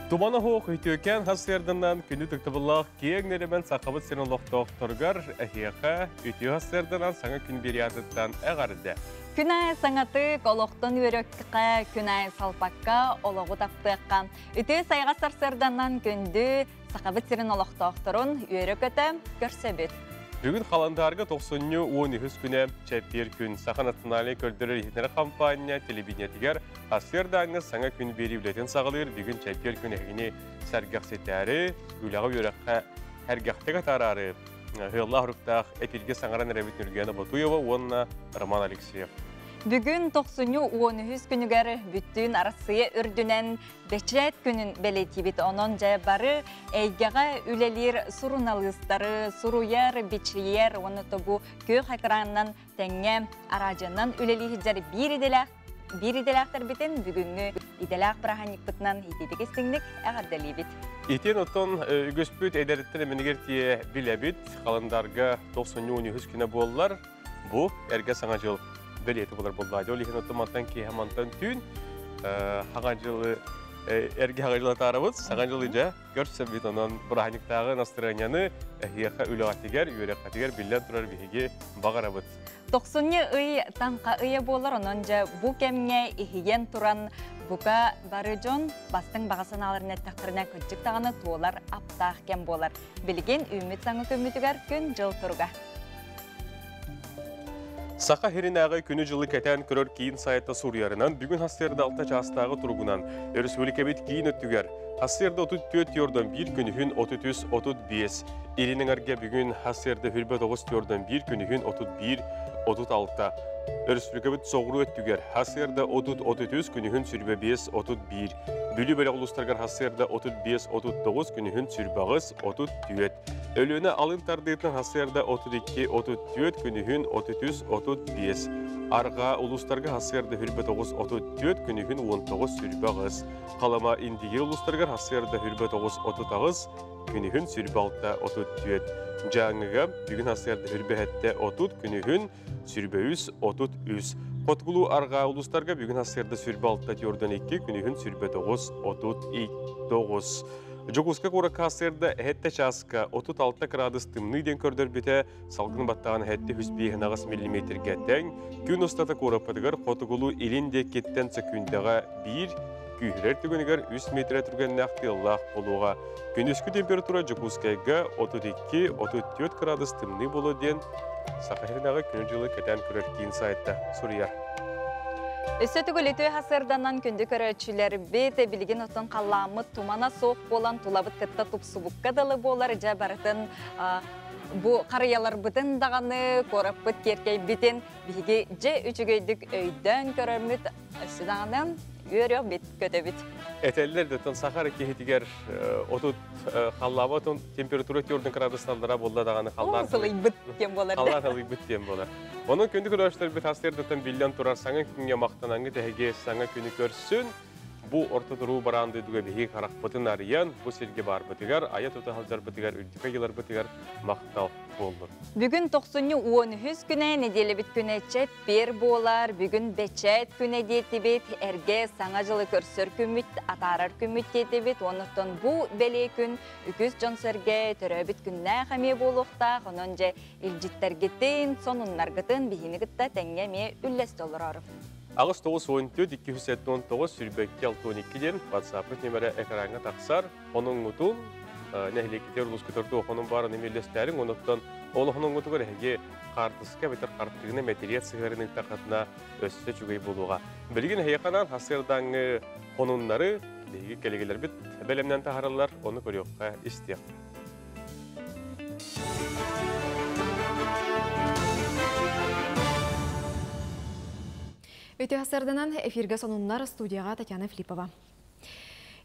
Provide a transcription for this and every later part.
Тумана хуох үтүөкэн хас сыарданан күнү тыктыбыллаах киэҥ нэлэмэн Сахабыт сирин олохтоохторугар эһиэхэ үтүө хас сыарданан саҥа күн бириятыттан эҕэрдэ. Күн аайы саҥатык, олохтон үөрөккэ, күн аайы салпакка, олоҕу таптыахха. Үтүө сайҕа сарсыарданан күндү Сахабыт сирин олохтоохторун үөрэ-көтө көрсөбүт. Бүгүн халандаарга тохсунньу 13 күнэ чэппиэр күн Саха национальнай көрдөрөр-иһитиннэрэр хампаанньа телевидениетигэр сарсыардааҥҥы саҥа күн биэрии үлэтин саҕалыыр. Бүгүн чэппиэр күн эһигини сэргэхситээри, үлэҕэ үөрэххэ сэргэхтик атаараары ыаллаах уруктаах эпиргэ саҥаран эрэбит Нюргена Ботуева уонна Роман Алексеев. Бүгүн тохсунньу 13 күнүгэр бүттүүн Арассыыйа үрдүнэн Бэчээт күнүн бэлиэтиибит. Онон дьэ бары эйгэҕэ үлэлиир суруналыыстары, суруйар, бичийэр уонна тобу күөх экранынан тэҥҥэ араадьыйанан үлэлии сылдьар биир идэлээх биир идэлээхтэрбитин бүгүҥҥү идэлээх бырааһынньыкпытынан итиитик истиҥник эҕэрдэлиибит. Итин оттон үгүспүт эдэриттэн эминигэр тиийэ билэбит. Халандарга 93 күнэ буоллар, бу эргэ саҥа дьыл бэлиэтэ буолар буоллаа. Ол иһин оттон мантан киэһэ мантан түүн саҥа дьылы эргэ саҥа дьылы атаарабыт. Саҥа дьылы дьэ көрсөбүт. Онон бырааһынньыктааҕы настырыанньаны эһиэхэ үлэҕитигэр, үөрэххитигэр биллэн турар биһиги баҕарабыт. Тохсунньу ый таҥха ыйа буолар, онон дьэ бу кэмҥэ иһийэн туран бука бары дьон бастыҥ баҕа санааларын эттэхтэринэ кырдьык даҕаны туолар аптаах кэм буолар. Билигин үүммүт саҥа күммүтүгэр күн-дьыл туруга. Саха сиринээҕи күнү-дьылы кэтээн көрөр киин сайта суруйарынан, бүгүн сарсыарда 6 чаастааҕы туругунан өрөспүүбүлүкэбит киин өттүгэр сарсыарда 34 тиордан 1 күнүһүн 33-35, Илин эҥэргэ бүгүн сарсыарда 29 тиордан 1 күнүһүн 31-36, Өрөспүүбүлүкэбит соҕуруу өттүгэр сарсыарда 30-33 күнүһүн 25-31, Бүлүү бөлөх улуустарыгар сарсыарда 35-39 күнүһүн 28-34, Өлүөнэ алын тардыытын сарсыарда 32-34, күнүһүн 33-35. Арҕаа улуустарга сарсыарда 29-34, күнүһүн 19-28. Халыма Индигир улуустарыгар сарсыарда 29-38, күнүһүн 26-34. Дьааҥыга бүгүн сарсыарда 27-30, күнүһүн 23-33. Хотугулуу арҕаа улуустарга бүгүн сарсыарда 26-42, күнүһүн 29-39. Дьокуускай куоракка сарсыарда эһэттэ чааска 36 кыраадыс тымныы диэн көрдөрбүтэ, салгын баттаҕын эһэтти 105 миллиметргэ тэҥ, күн устата куораппытыгар хотугулуу илин диэкиттэн сөкүүндэҕэ биир, күүһүрэр түгэнигэр 3 метрэ түргэннээх тыаллаах буолуоҕа. Күнүскү температура Дьокуускайга 32-34 кыраадыс тымныы буолуо диэн Саха сиринээҕи күнү-дьылы кэтээн көрөр киин сайтта суруйар. Өссө төгүл үтүө сарсыарданан күндү көрөөччүлэрбит, билигин оттон халлааммыт тумана суох буолан тулабыт кытта тупсубукка дылы буолар, дьэ барытын бу харыйаларбытын даҕаны, куораппыт киэркэйбитин биһиги дьэ үчүгэйдик өйдөөн көрөрмүт өссө даҕаны үөрүөх бит көтөбүт. Этэллэр да сахар киһитигэр отут халлаама температура төрдүн градусталлара буолла даҕаны халлаан сылыйбыт диэн буолар. Халлаан сылыйбыт диэн буолар. Онон күндү көрөөччүлэрбит сарсыардаттан биллэн турар саҥа күҥҥэ махтанаҥҥыт эһиги саҥа күнү көрсүн. Бу орто туруу бараан дойдуга биһиги харахпытын арыйан, бу сиргэ баарбытыгар, айа тута сылдьарбытыгар, үрдүкэ ыйыларбытыгар махтал буоллун. Бүгүн тохсунньу 13 күнэ, нэдиэлэбит күнэ чэппиэр буолар. Бүгүн бэчээт күнэ диэтибит, эргэ саҥа дьылы көрсөр күммүт, атаарар күммүт диэтибит. Оннуттан бу бэлиэ күн үгүс дьон-сэргэ төрөөбүт күннээх эмиэ буолуохтаах. Онон дьэ илдьиттэргитин, сонуннаргытын биһини кытта тэҥҥэ эмиэ үллэстэ олорору. 8 9 14 279 22 62 диэн WhatsApp нөмірі экраҥҥа тахсар. Онуҥҥутун нэһилиэккитигэр улуускутугар туох баарын эмиэ онуттан ол хонуҥҥутугар эһиги хаартыска эбэтэр хартыына мэтириэт сыһыарын ыыттаххытына өссө үчүгэй буолуоҕа. Билигин эһиэхэ сарсыардааҥҥы сонуннары биһиги кэлигэлэрбит бэлэмнэн таһаараллар, ону көрүөххэ истиэх. Үтүө сарсыарданан эфиргэ сонуннар студияҕа Татьяна Филиппова.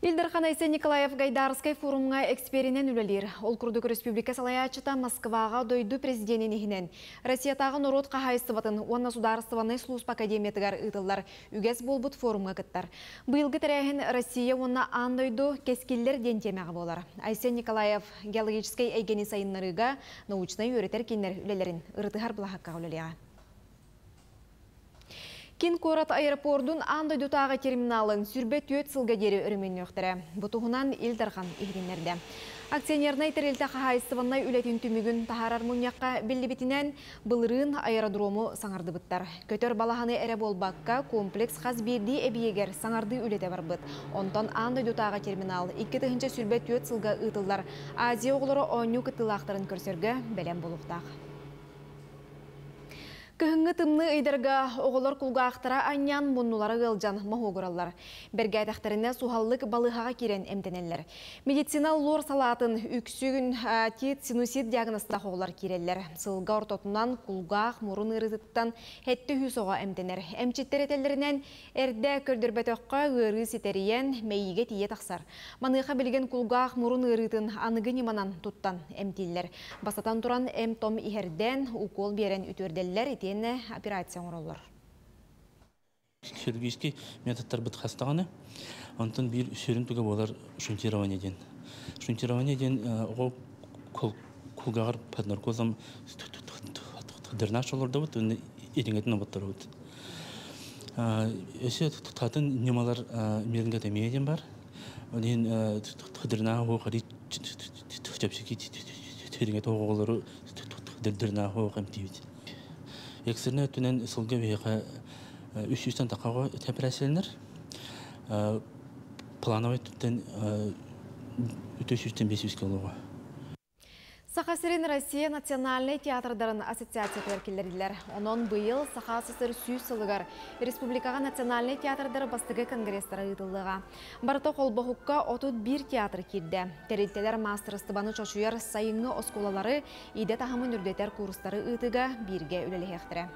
Ил Дархан Айсен Николаев Гайдарскай форумҥа эксперинэн үлэлиир. Ол курдук республика салайааччыта Москваҕа дойду президенин иһинэн Россиятааҕы норуот хаһаайыстыбатын уонна судаарыстыбаннай служба академиятыгар ыытыллар үгэс буолбут форумҥа кыттар. Быйылгы тэрээһин Россия уонна аан дойду кэскиллэр диэн тиэмэҕэ буолар. Айсен Николаев геологическай эйгэни сайыннарыыга научнай үөрэтэр кииннэр үлэлэрин ырытыһар былаһаккаҕа үлэлиэҕэ. Киин куорат аэропордун аан дойдутааҕы терминалын 24 сылга диэри өрөмүөннүөхтэрэ. Бу туһунан Ил Дархан иһитиннэрдэ. Акционернай тэрилтэ хаһаайыстыбаннай үлэтин түмүгүн таһаарар мунньахха биллибитинэн, былырыын аэродрому саҥардыбыттар. Көтөр балаһаны эрэ буолбакка, комплекс хас биирдии эбийиэгэр саҥардыы үлэтэ барбыт. Онтон аан дойдутааҕы терминал 2024 сылга ыытыллар Азия оҕолоро оонньуу кыттыылаахтарын көрсөргө бэлэм буолуохтаах. Кыһыҥҥы тымныы ыйдарга оҕолор кулгаахтара анньан, муннулара ыалдьан моһуогураллар. Бэргээтэхтэринэ суһаллык балыыһаҕа киирэн эмтэнэллэр. Медицина лор салаатын үксүн отит, синусит диагнозтаах оҕолор киирэллэр. Сылга ортотунан кулгаах, мурун ыарыытыттан 700 оҕо эмтэнэр. Эмчиттэр этэллэринэн, эрдэ көрдөрбөтөххө ыарыы ситэрийэн, мэйиигэ тиийэ тахсар. Маныаха билигин кулгаах, мурун ыарыытын аныгы ньыманан туттан эмтииллэр. Бастатан туран эм-том иһэрдэн, укол биэрэн үтүөрдэллэр, итиэннэ операция оҥороллор. Хирургический методтарбыт хастаҕаны, онтон биир сүрүн туга буолар шунтирование диэн. Шунтирование диэн оҕо кулгааҕар под наркозом дренаж олордобут, ириҥэтин оботторобут. Өссө татын ньымалар миринготомия диэн бар. Ол иһин дренаж хари чэпчэки ириҥэт оҕолору дренаж эмтиибит. Экстренный өттүнэн сылга биһиэхэ 300-тэн тахса эпэрээссийэлэнэр. Плановый өттүттэн 300-тэн 500 килоға. Саха сирин Россия национальнай театрдарын ассоциациятыгар киллэрдилэр. Онон быйыл Саха СССР 100 сылыгар республикаҕа национальнай театрдар бастакы конгресстара ыытыллыаҕа. Барыта холбоһукка 31 театр киирдэ. Тэрилтэлэр маастарыстыбаны чочуйар сайыҥҥы оскуолалары, идэ таһымын үрдэтэр курстары ыытыыга бииргэ үлэлэһиэхтэрэ.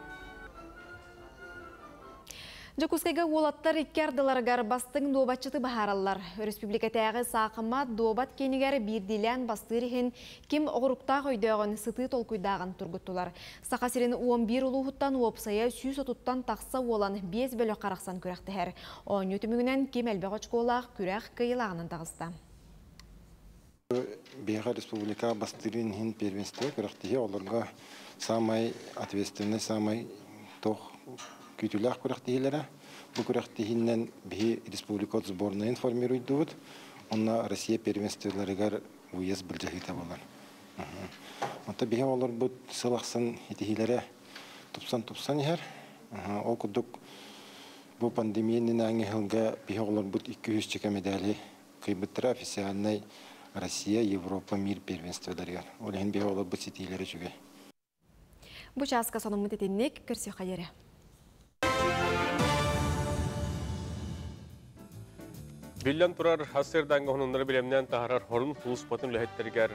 Дьокуускайга уолаттар икки ардыларыгар бастыҥ дуобатчыты быһаараллар. Өрөспүүбүлүкэтээҕи саахымат дуобат киинигэр биирдиилээн бастыыр иһин ким оҕуруктаах өйдөөҕүн, сытыы толкуйдааҕын тургуттулар. Саха сирин 11 улууһуттан уопсайа 130-тан тахса уолан 5 бөлөххө арахсан күрэхтэһэр. Оонньуу түмүгүнэн ким элбэх очколаах күрэх кыайыылааҕынан таҕыста. Биһиэхэ республика бастыырын иһин первенство күрэхтэһии олорго самай ответственный, самай тох күүтүүлээх күрэхтэһиилэрэ. Бу күрэхтэһиинэн биһи республика сборнайын формируйдубут. Онно Россия первенстволарыгар выезд былдьаһыыта буолар. Онто биһи олорбут сыл ахсын итиһиилэрэ тупсан-тупсан иһэр. Ол курдук бу пандемия иннинээҥи сылга биһи олорбут 200 чека медали кыйбыттара официальный Россия, Европа, мир первенстволарыгар. Ол иһин биһи олорбут ситиилэрэ үчүгэй. Бу чааска сонуммут итинник, көрсүөххэ диэри. Биллэн турар, сарсыардааҥҥы сонуннары бэлэмнээн таһаарар Хорун сулууспатын үлэһиттэригэр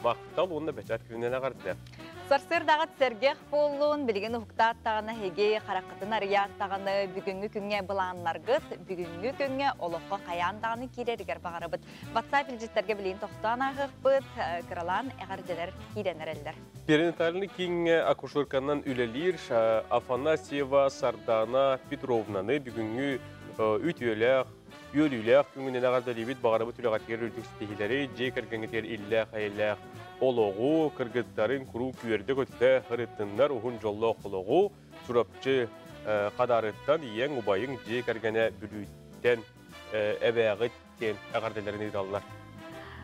махтал уонна бэчээт күнүнэн эҕэрдэ. Сарсыардаҕыт сэргэх буоллун, билигин уһуктаат даҕаны эһиги хараххытын арыйаат даҕаны бүгүҥҥү күҥҥэ былааннаргыт, бүгүҥҥү күҥҥэ олоххо хайаан даҕаны киирэригэр баҕарабыт. WhatsApp илдьиттэргэ билигин тохтоон ааһыахпыт, кыралаан эҕэрдэлэр киирэн эрэллэр. Перинатальный кииҥҥэ акушерканан үлэлиир Афанасьева Сардана Петровнаны бүгүҥҥү үтүөлээх, үөрүүлээх күҥүнэн эҕэрдэлиибит, баҕарабыт үлэҕитигэр үрдүк ситиһиилэри, дьиэ кэргэҥҥитигэр иллээх-эйэлээх олоҕу, кыргыттарын куруук үөрдэ-көтүтэ сырыттыннар, уһун дьоллоох олоҕу, Чурапчы Хадаарыттан ийэҥ, убайыҥ дьиэ кэргэнэ Бүлүүттэн эбээҕит диэн эҕэрдэлэрин ыыталлар.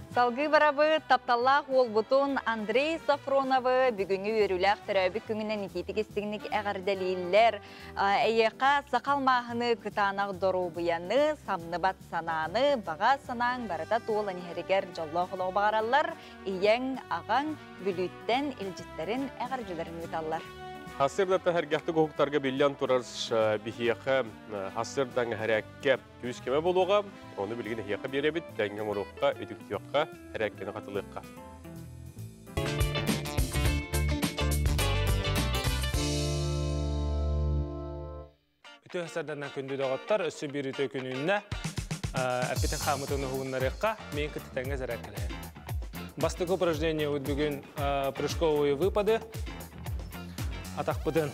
Салгыы барабыт тапталлаах уолбутун Андрей Софроновы бүгүҥҥү үөрүүлээх төрөөбүт күҥүнэн итиитик истиҥник эҕэрдэлииллэр. Эйиэхэ саха алмааһыныы кытаанах доруобуйаны, самныбат санааны, баҕа санааҥ барыта туолан иһэригэр дьоллоох олоҕу баҕараллар. Ийэҥ, аҕаҥ Бүлүүттэн илдьиттэрин эҕэрдэлэрин ыыталлар. Сарсыардаттан сэргэхтик уһуктарга биллэн турар биһиэхэ сарсыардаҥҥы сэрээккэ күүс-көмө буолуоҕа. Ону билигин эһиэхэ биэрэбит, тэҥҥэ оҥоруохха, үтүктүөххэ, сэрээккэни хатылыахха. Үтүө сарданан күндү доҕоттор, өссө биир үтүө күн үүннэ. Эппитин хаамытын уһугуннарыахха, миин кытта тэҥҥэ зарядкалаһын. Бастакы упражнение вот бүгүн прыжковые выпады. Атахпытын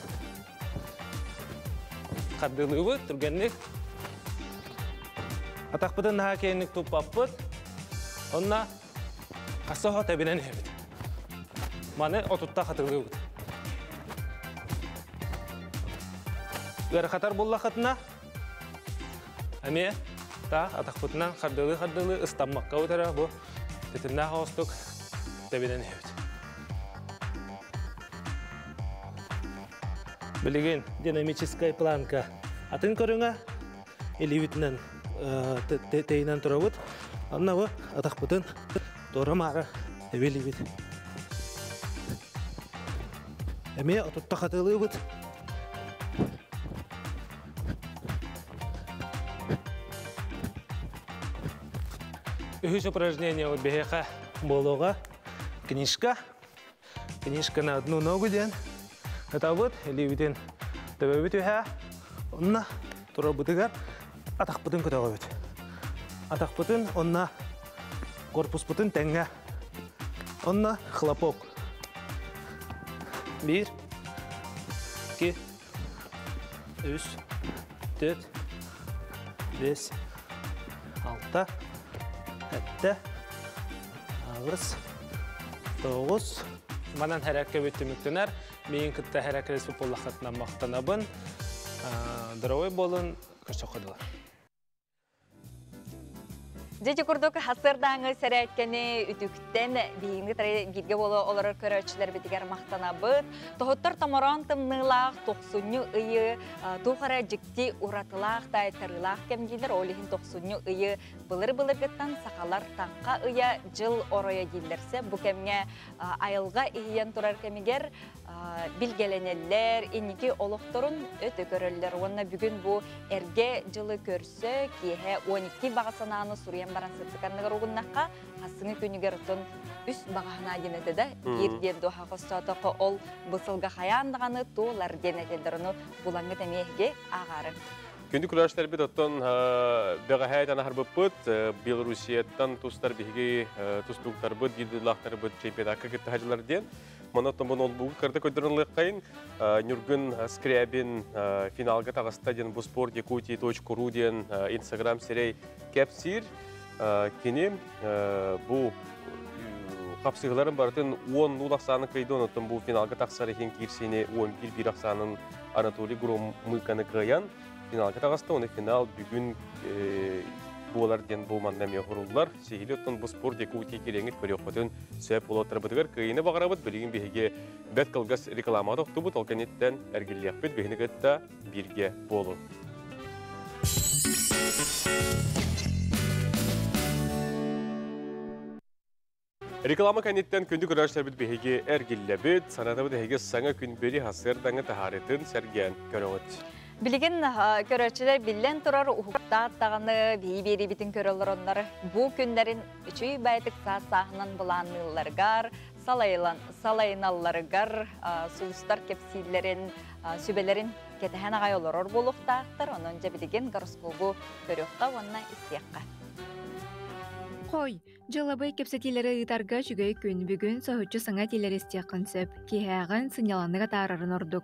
хардылыыбыт түргэнник. Атахпытын наһаа киэҥник туппаппыт. Онно хасоһо тэбинэн иһэбит. Маны отутта хатылыыбыт. Ыарахатар буллахытына эмиэ таах атахпытынан хардылыы-хардылыы ыстаммакка утара бу тэтимнээх оҕустук тэбинэн иһэбит. Билигин динамическая планка атын көрүҥэ илиибитинэн тэйинэн турабыт. Онно бу атахпытын туора-маара эбилибит. Эмиэ отутта хатылыыбыт. Үһүс упражнение вот биһиэхэ буолуоҕа книжка. Книжка на одну ногу диэн. Ытабыт, илиибитин төбөбүт үһэ. Онно турарбытыгар атахпытын көтөҕөбүт. Атахпытын онно корпуспутун тэҥҥэ. Онно хлопок. Биир, икки, үс, төрт, бес, алта, сэттэ, аҕыс, тоҕус. Манан хэрээккэбит түмүктэнэр. Миин кытта хэрээккэлэспит буоллаххытына махтанабын. Здоровый буолун, көрсөххө дылы. Дьэ курдук хасырдааҥы сэрээккэни үтүктэн биһигини бииргэ буола олорор көрөөччүлэрбитигэр махтанабыт. Тоһуттар томороон тымныылаах тохсунньу ыйы туох эрэ дьикти уратылаах таайтарыылаах кэм дииллэр. Ол иһин тохсунньу ыйы былыр-былыргыттан сахалар таҥха ыйа дьыл оройо дииллэрсэ бу кэмҥэ айылҕа иһийэн турар кэмигэр билгэлэнэллэр, инники олохторун өтө көрөллөр уонна бүгүн бу эргэ дьылы көрсө киэһэ 12 баҕа санааны суруйан баран сыттыканныгар угуннахха хассыҥы күнүгэр отон үс баҕа санаа диэн этэ да биир диэн дуоха хостоотоххо ол бу сылга хайаан даҕаны туолар диэн этэллэр ону булаҥҥыт эмиэ эһиги ааҕаары. Күндү күлээштэрбит оттон бэҕэһээ танаһарбыппыт Белоруссияттан тустар биһиги тустууктарбыт дидылаахтарбыт чемпионатка кытта хадьылар диэн Манна оттон ноутбугу кырда көрдөрөн ылыаххайын. Ньургун Скрябин финалга таҕыста диэн бу спорт Якутии ру диэн инстаграм сирэй кэпсиир. Кини бу хапсыһыыларын барытын 10 нул ахсаанын кыайды, онтон бу финалга тахсар иһин киирсиини 11 биир ахсаанын Анатолий Громыканы кыайан финалга таҕыста. Оны финал бүгүн буолар диэн бу манна эмиэ хуруллар. Сиһили оттон бу спорт Якутии кириэҥит көрүөххүтүн сөп уолаттарбытыгар кыайыыны баҕарабыт. Билигин биһиги бэрт кылгас рекламаҕа тохтубут, ол кэнниттэн эргиллиэхпит, биһини кытта бииргэ буолун. Реклама кэнниттэн күндү көрөөччүлэрбит биһиги эргиллэбит, санатабыт эһиги саҥа күн бери хасыардаҥы таһаарытын сэргээн көрөҕүт. Билигин көрөөччүлэр биллэн турар уһуктаат даҕаны биһи биэриибитин көрө олороннор бу күннэрин үчүй баайтык саас сааһынан былаанныылларыгар, салайыналларыгар сулустар кэпсииллэрин, сүбэлэрин кэтэһэн аҕай олорор буолуохтаахтар. Онон дьэ билигин гороскобу көрүөххэ уонна истиэххэ. Хой, дьыалабыай кэпсэтиилэри ыытарга үчүгэй күн. Бүгүн соһуччу саҥа этиилэри истиэххин сөп. Киэһээҕин сынньалаҥнык атаарарын ордук.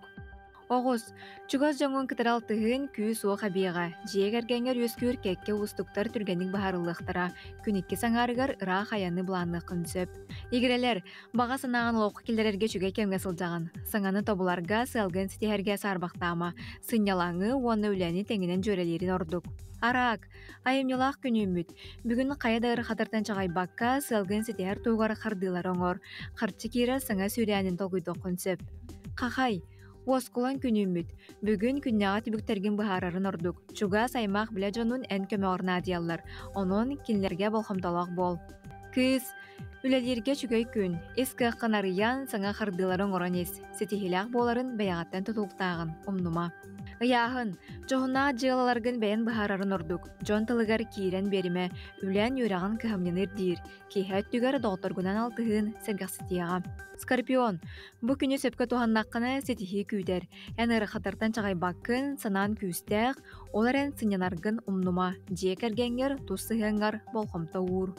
Оҕус, чугас дьоҥҥун кытары алтыһыын күүс-уох эбиэҕэ. Дьиэ кэргэҥҥэр үөскүүр кэккэ уустуктар түргэнник быһаарыллыахтара. Күн иккис аҥаарыгар ыраах айаны былаанныаххын сөп. Игирэлэр, баҕа санааҕын олоххо киллэрэргэ үчүгэй кэмҥэ сылдьаҕын. Саҥаны тобуларга, сыалгын ситиһэргэ саарбахтаама. Сынньалаҥы уонна үлэни тэҥинэн дьүөрэлиирин ордук. Араак, айымньылаах күн үүммүт. Бүгүн хайа да ыарахаттартан чаҕыйбакка, сыалгын ситиһэр туһугар хардыылары оҥор. Харчы киирэр саҥа сүүрээнин толкуйдуоххун сөп. Хахай, уоскулаҥ күн үүммүт. Бүгүн күннээҕи түбүктэргин быһаарарын ордук. Чугас аймах билэ дьонун эн көмөҕөр наадыйаллар. Онон кинилэргэ болҕомтолоох буол. Кыыс, Үлэлииргэ үчүгэй күн, ис кыаххын арыйан, саҥа хардыылары оҥорон ис, ситиһиилээх буоларын бэйэҕиттэн тутулуктааҕын умнума. Ыйааһын, дьоһуннаах дьыалаларгын бэйэн быһаарарын ордук, дьон тылыгар киирэн биэримэ, үлээн үөрэҕин кыһамньыны ирдиир, киэһэ өттүгэр доҕотторгунан алтыһыын сэргэхситиэҕэ. Скорпион, бу күнү сөпкө туһаннаххына ситиһии күүтэр. Эн ыарахаттартан чаҕыйбаккын, санаан күүстээх, ол эрэн сынньанаргын умнума, дьиэ кэргэҥҥэр тус сыһыаҥҥар болҕомто уур.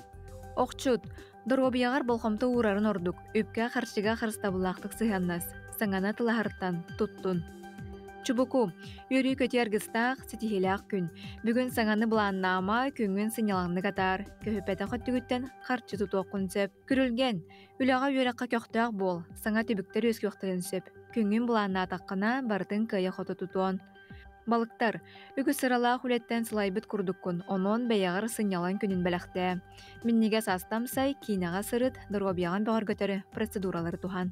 Охчут, доруобуйаҕар болҕомто уурарын ордук, үпкэ-харчыга харыстабыллаахтык сыһыаннас, саҥаны тылаһартан туттун. Чубуку, үөрүү-көтүү аргыстаах, ситиһиилээх күн. Бүгүн саҥаны былааннаама, күҥҥүн сынньалаҥнык атаар, көһүппэтэх өттүгүттэн харчы тутуоххун сөп. Күрүлгэн, үлэҕэ-үөрэххэ көхтөөх буол, саҥа түбүктэр үөскүөхтэрин сөп. Күҥҥүн былааннаатаххына, барытын кыайа-хото тутуон. Балыктар, үгүс сыралаах үлэттэн сылайбыт курдуккун, онон бэйэҕэр сынньалаҥ күнүн бэлэхтээ. Минньигэс астамсай, киинэҕэ сырыт, доруобуйаҕын бөҕөргөтөр процедуралары туһан.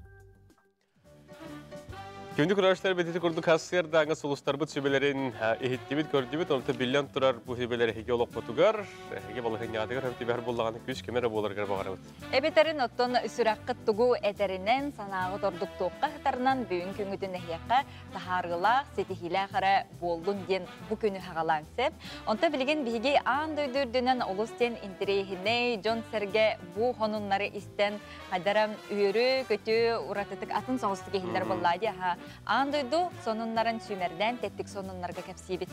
Күндү көрөөччүлэр битити курдук сарсыардааҥы сулустарбыт сүбэлэрин иһиттибит, көрдүбүт. Онто биллэн турар бу сүбэлэр эһиги олоххутугар, эһиги балаһыанньаҕытыгар һөп түбэһэр буоллаҕына күүс көмө эрэ буоларыгар баҕарабыт. Эбэтэрин оттон сүрэххит тугу этэринэн, санааҕыт ордук туохха сытарынан бүгүн күҥҥүтүн эһиэхэ таһаарыылаах, ситиһиилээх эрэ буоллун диэн бу күнү хаҕалаан сөп. Онто билигин биһиги аан дойду үрдүнэн олус диэн интэриэһинэй дьон-сэргэ бу хонуннары истэн хайдара үөрүү-көтүү уратытык атын соҕустук иһиллэр буоллаа дии аха. Аан дойду сонуннарын сүүмэрдээн тэттик сонуннарга кэпсиибит.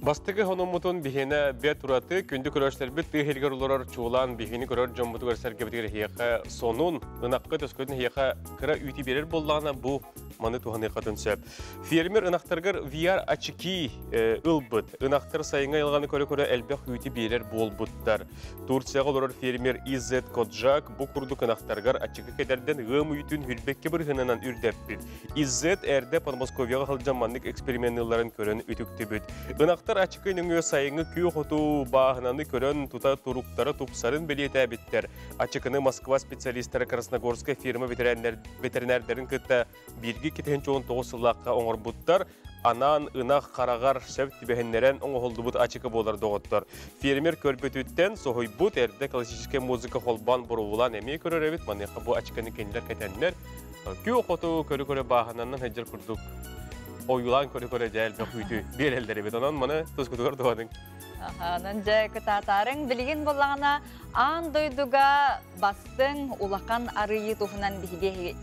Бастакы хонуммутун биһиэнэ бэт ураты күндү көрөөччүлэрбит тыа иһигэр олорор чуолаан биһигини көрөр дьоммутугар сэргэбитигэр эһиэхэ сонун, ынахха төскөтүн эһиэхэ кыра үүтү биэрэр буоллаҕына бу маны туһаныаххытын сөп. Фермер ынахтаргар VR очки ылбыт. Ынахтар сайыҥҥы айылҕаны көрө-көрө элбэх үүтү биэрэр буолбуттар. Турцияҕа олорор фермер Иззет Коджак бу курдук ынахтаргар ачыкы кэтэрдэн ыам үүтүн хүрбэккэ бырыһынынан үрдэппит. Иззет эрдэ Подмосковьеҕа сылдьан маннык эксперименныылларын көрөн үтүктүбүт. Ынахтар ачыкы нөҥүө сайыҥҥы күөх оту бааһынаны көрөн тута туруктара тупсарын бэлиэтээбиттэр. Ачыкыны Москва специалистара Красногорскай фирма ветеринәрдэрин кытта бииргэ 2019 сыллаахха оҥорбуттар. Анаан ынах хараҕар сөп түбэһиннэрэн оҥоһуллубут ачыкы буолар доҕоттор. Фермер көрбүтүттэн соһуйбут эрдэ классическай музыка холбоон буруолаан эмиэ көрөр эбит. Маныаха бу ачыкыны кинилэр кэтэннэр күөх оту көрө-көрө бааһынанан сылдьар курдук ойуулаан көрө-көрө дьэ элбэх үүтү биэрэллэр эбит. Онон маны тускутугар туһаныҥ. Онон дьэ кытаатаарыҥ билигин буоллаҕына аан дойдуга бастыҥ улахан арыйыы туһунан биһиги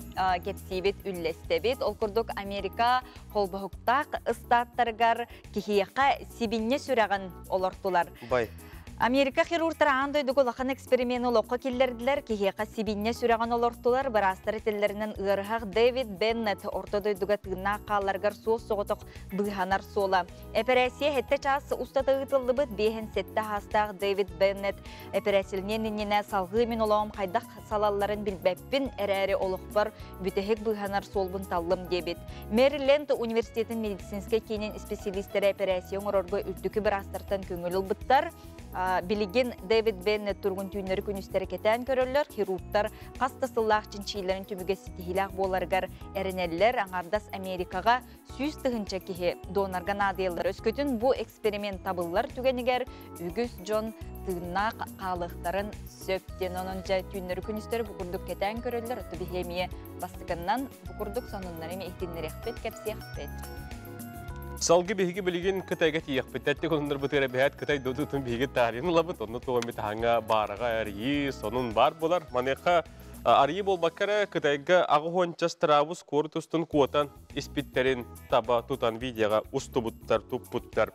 кэпсиибит, үллэстэбит. Ол курдук Америка холбоһуктаах ыстааттарыгар киһиэхэ сибинньэ сүрэҕин олортулар. Бай. Америка хирургтара аан дойдуга улахан эксперимени олоххо киллэрдилэр, киһиэхэ сибинньэ сүрэҕин олортулар, быраастар этэллэринэн ыарыһах Дэвид Беннет орто дойдуга тыыннаах хаалларыгар суос-соҕотох быыһанар суола. Эпэрээссийэ сэттэ чаас устата ыытыллыбыт 57 саастаах Дэвид Беннет эпэрээссийэлэниэн иннинэ салҕыы мин олоҕум хайдах салалларын билбэппин эрээри олохпор бүтэһик быыһанар суолбун таллым диэбит. Мэриленд университетын медицинскэй киинин исписэлиистэрэ эпэрээссийэ оҥорорго үрдүкү быраастартан көҥүл ылбыттар. Билигин Дэвид Беннет туругун түүннэри күнүстэри кэтээн көрөллөр. Хирургтар хас да сыллаах чинчиилэрин түмүгэ ситиһиилээх буоларыгар эрэнэллэр. Аҥаардас Америкаҕа 100 000 киһи донорга наадыйаллар. Өскөтүн бу эксперимент табыллар түгэнигэр үгүс дьон тыыннаах хаалыахтарын сөп диэн онон дьэ түүннэри күнүстэри бу курдук кэтээн көрөллөр. Отту биһи эмиэ бастакыннан бу курдук сонуннары эмиэ иһитиннэриэхпит, кэпсиэхпит. Салгы биһиги билигин Кытайга тиийэхпит. Тэттик оннор бытыра бэһэт Кытай додутун биһиги таарыйын ылабыт. Онно туган битаһаңа бараға арийи сонун бар болар. Манеха арийи болбаккара Кытайга 60 страус куорутустун куотан испиттерин таба тутан видеоға устубуттар, туппуттар.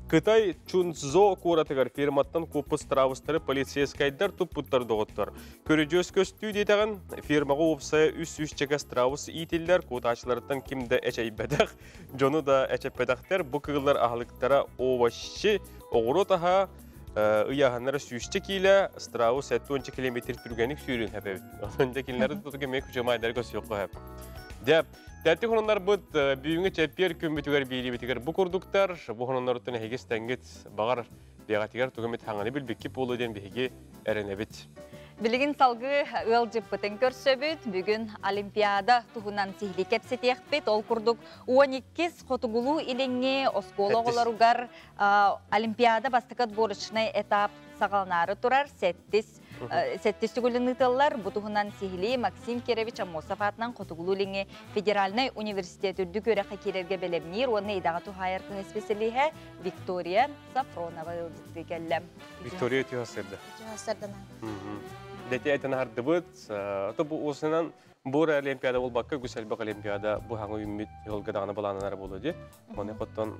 Кытай Чунцзо куоратыгар фирматтан куппут страустары полицейскайдар туппуттар доҕоттор. Көрүдьүөс көстүү диэтэҕин, фирмаҕа уопсайа 300 чэкэ страус иитиллэр, куотааччыларыттан ким да эчэйбэтэх, дьону да эчэппэтэхтэр. Бу кыыллар аһылыктара овощи, оҕуруот аһа, ыйааһыннара сүүсчэ киилэ, страус 70 километр түргэнник сүүрүн хэпэбит. Онон дьэ кинилэри тутуга эмиэ күчүмайдары көсүөххэ хэп. Дьэ, тэттик хонуннарбыт бүгүҥҥү чэппиэр күммүтүгэр биириибитигэр бу курдуктар, бу хонуннаруттан эһигис тэҥҥит баҕар бэҕэтигэр тугу эмит хаҥаны билбикки буолуо диэн биһиги эрэнэбит. Билигин салгыы ыалдьыппытын көрсөбүт. Бүгүн Олимпиада туһунан сиһилии кэпсэтиэхпит. Ол курдук 12 хотугулуу илиҥҥи оскуола оҕолоругар Олимпиада бастакы отборочнай этап саҕаланаары турар. Сэттис сэттис төгүлүн ыытыллар. Бу туһунан сиһилии Максим Кирович Аммосов аатынан Хотугулуу Илиҥҥи федеральнай университет үрдүк үөрэххэ киирэргэ бэлэмниир уонна идэҕэ туһаайар кыһа исписэлииһэ Виктория Сафронова ыалдьыттыы кэллэ. Виктория Тюхасерда. Тюхасердана. Дети этен хардыбыт. То бу усынан бур олимпиада болбакка үгүс элбэх олимпиада бу хаҥы үүммүт йолга даҕаны былаананар буолуо дии. Оны хоттон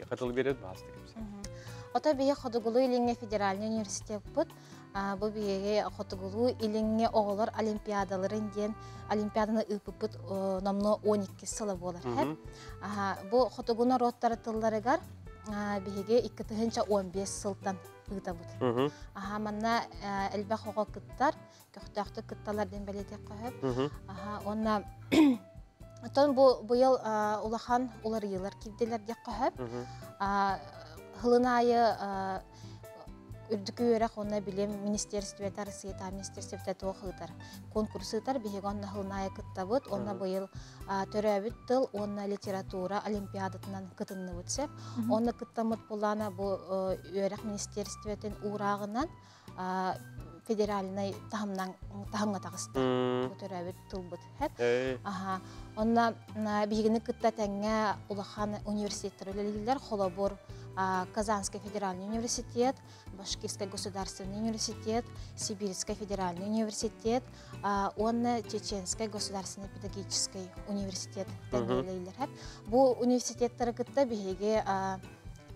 катыл берет баасты кепсе. Ото биһи Хотугулуу Илиҥҥи федеральный университеппыт бу биһиги Хотугулуу Илиҥҥи оҕолор олимпиадаларын диэн олимпиаданы ыыппыппыт номнуо 12 сыла буолар. Бу хотугу норуоттары тылларыгар биһиги 2015 сылтан ыытабыт. Аха манна элбэх оҕо кыттар, көхтөөхтүк кытталар диэн бэлиэтиэххэ сөп. Аха уонна оттон бу быйыл улахан уларыйыылар киирдилэр диэххэ сөп. Хылын аайы үрдүкү үөрэх уонна билим министерствета Россията министерствета туох ыытар конкурс ыытар биһиги онно хылын аайы кыттабыт уонна быйыл төрөөбүт тыл уонна литература олимпиадатынан кытынныбыт сөп. Онно кыттаммыт булаана бу үөрэх министерствотын уурааҕынан федеральнай таһымнан таһымҥа таҕыста. Бу төрөөбүт тылбыт. Аха. Онно биһигини кытта тэҥҥэ улахан университеттар үлэлииллэр. Холобур, Казанский федеральный университет, Башкирский государственный университет, Сибирский федеральный университет уонна Чеченский государственный педагогический университет тэҥҥэ Бу университеттары кытта биһиги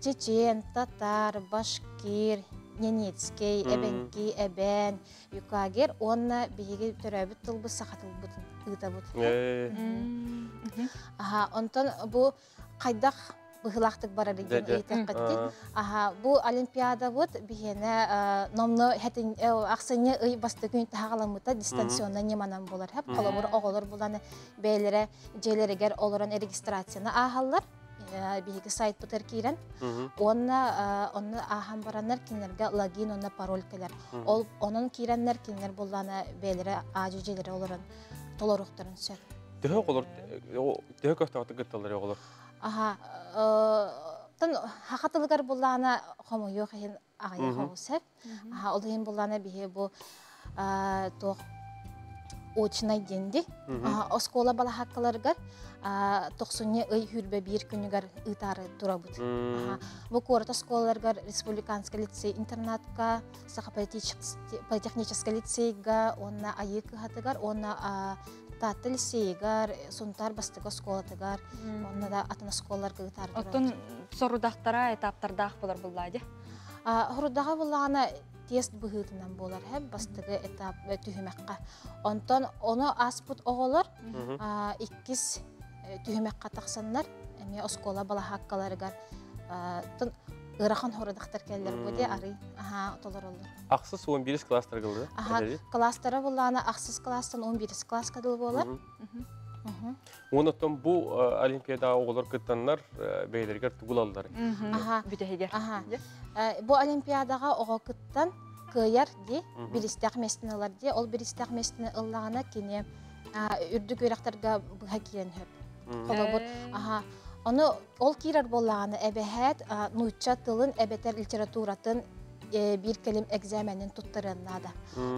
чечен, татар, башкир, ненецкий, эбэҥки, эбээн, юкагир уонна биһиги төрөөбүт тылбыт саха тылбытын ыытабыт. Аха, онтон бу хайдах быһыылаахтык барар диэн ыйытыаххыт. Аха, бу олимпиадабыт биһиэнэ номно ахсынньы ый бастакы күн таһаҕаламмыта дистанционно ньыманан буолар. Холобур, оҕолор булан бэйэлэрэ дьиэлэригэр олорон регистрацияны ааһаллар. Биһиги сайтпытыгар киирэн уонна онно ааһан бараннар кинилэргэ логин уонна пароль кэлэр. Ол онон киирэннэр кинилэр буллаана бэйэлэрэ аадьы дьиэлэрэ олорон толоруохтарын сөп. Төһө оҕолор төһө көхтөөхтүк кытталлар оҕолор? Аха, тан хаха тылыгар буллаана хомойуох иһин аҕыйах оҕус сөп. Аха, ол иһин буллаана биһи бу туох очнай диэнди. Оскуола балаһаккаларыгар тохсунньу ый хүрбэ биир күнүгэр ыытаары турабыт. Бу куорат оскуолаларыгар республиканскай лицей интернатка, Саха политехническай лицейга, уонна Айыы кыһатыгар, уонна Таатта лицейигар, Сунтаар бастакы оскуолатыгар, уонна да атын оскуолаларга ыытаары турабыт. Оттон сорудахтара этаптардаах болар буллаа дии? Хорудаҕа буллаҕына тест быһыытынан буолар һэп бастакы этап түһүмэххэ. Онтон ону ааспыт оҕолор иккис түһүмэххэ тахсаннар эмиэ оскуола балаһааккаларыгар ыарахан хорудахтар кэллэр бу дии арый аха толороллор. Ахсыс 11 класстарга ылды. Аха, класстара буллаана ахсыс класстан 11 класска дылы буолар. Онон бу олимпиадаҕа оҕолор кыттаннар бэйэлэригэр тугулаллар. Бүтэһигэр. Бу олимпиадаҕа оҕо кыттан кыайар дии, биристээх миэстэни ылар дии. Ол биристээх миэстэни ыллаҕына кини үрдүк үөрэхтэргэ быһа киирэн сөп. Холобур, аха, ону ол киирэр буоллаҕына эбэһээт нуучча тылын эбэтэр литературатын биир кэлим экзаменин туттарыан наада.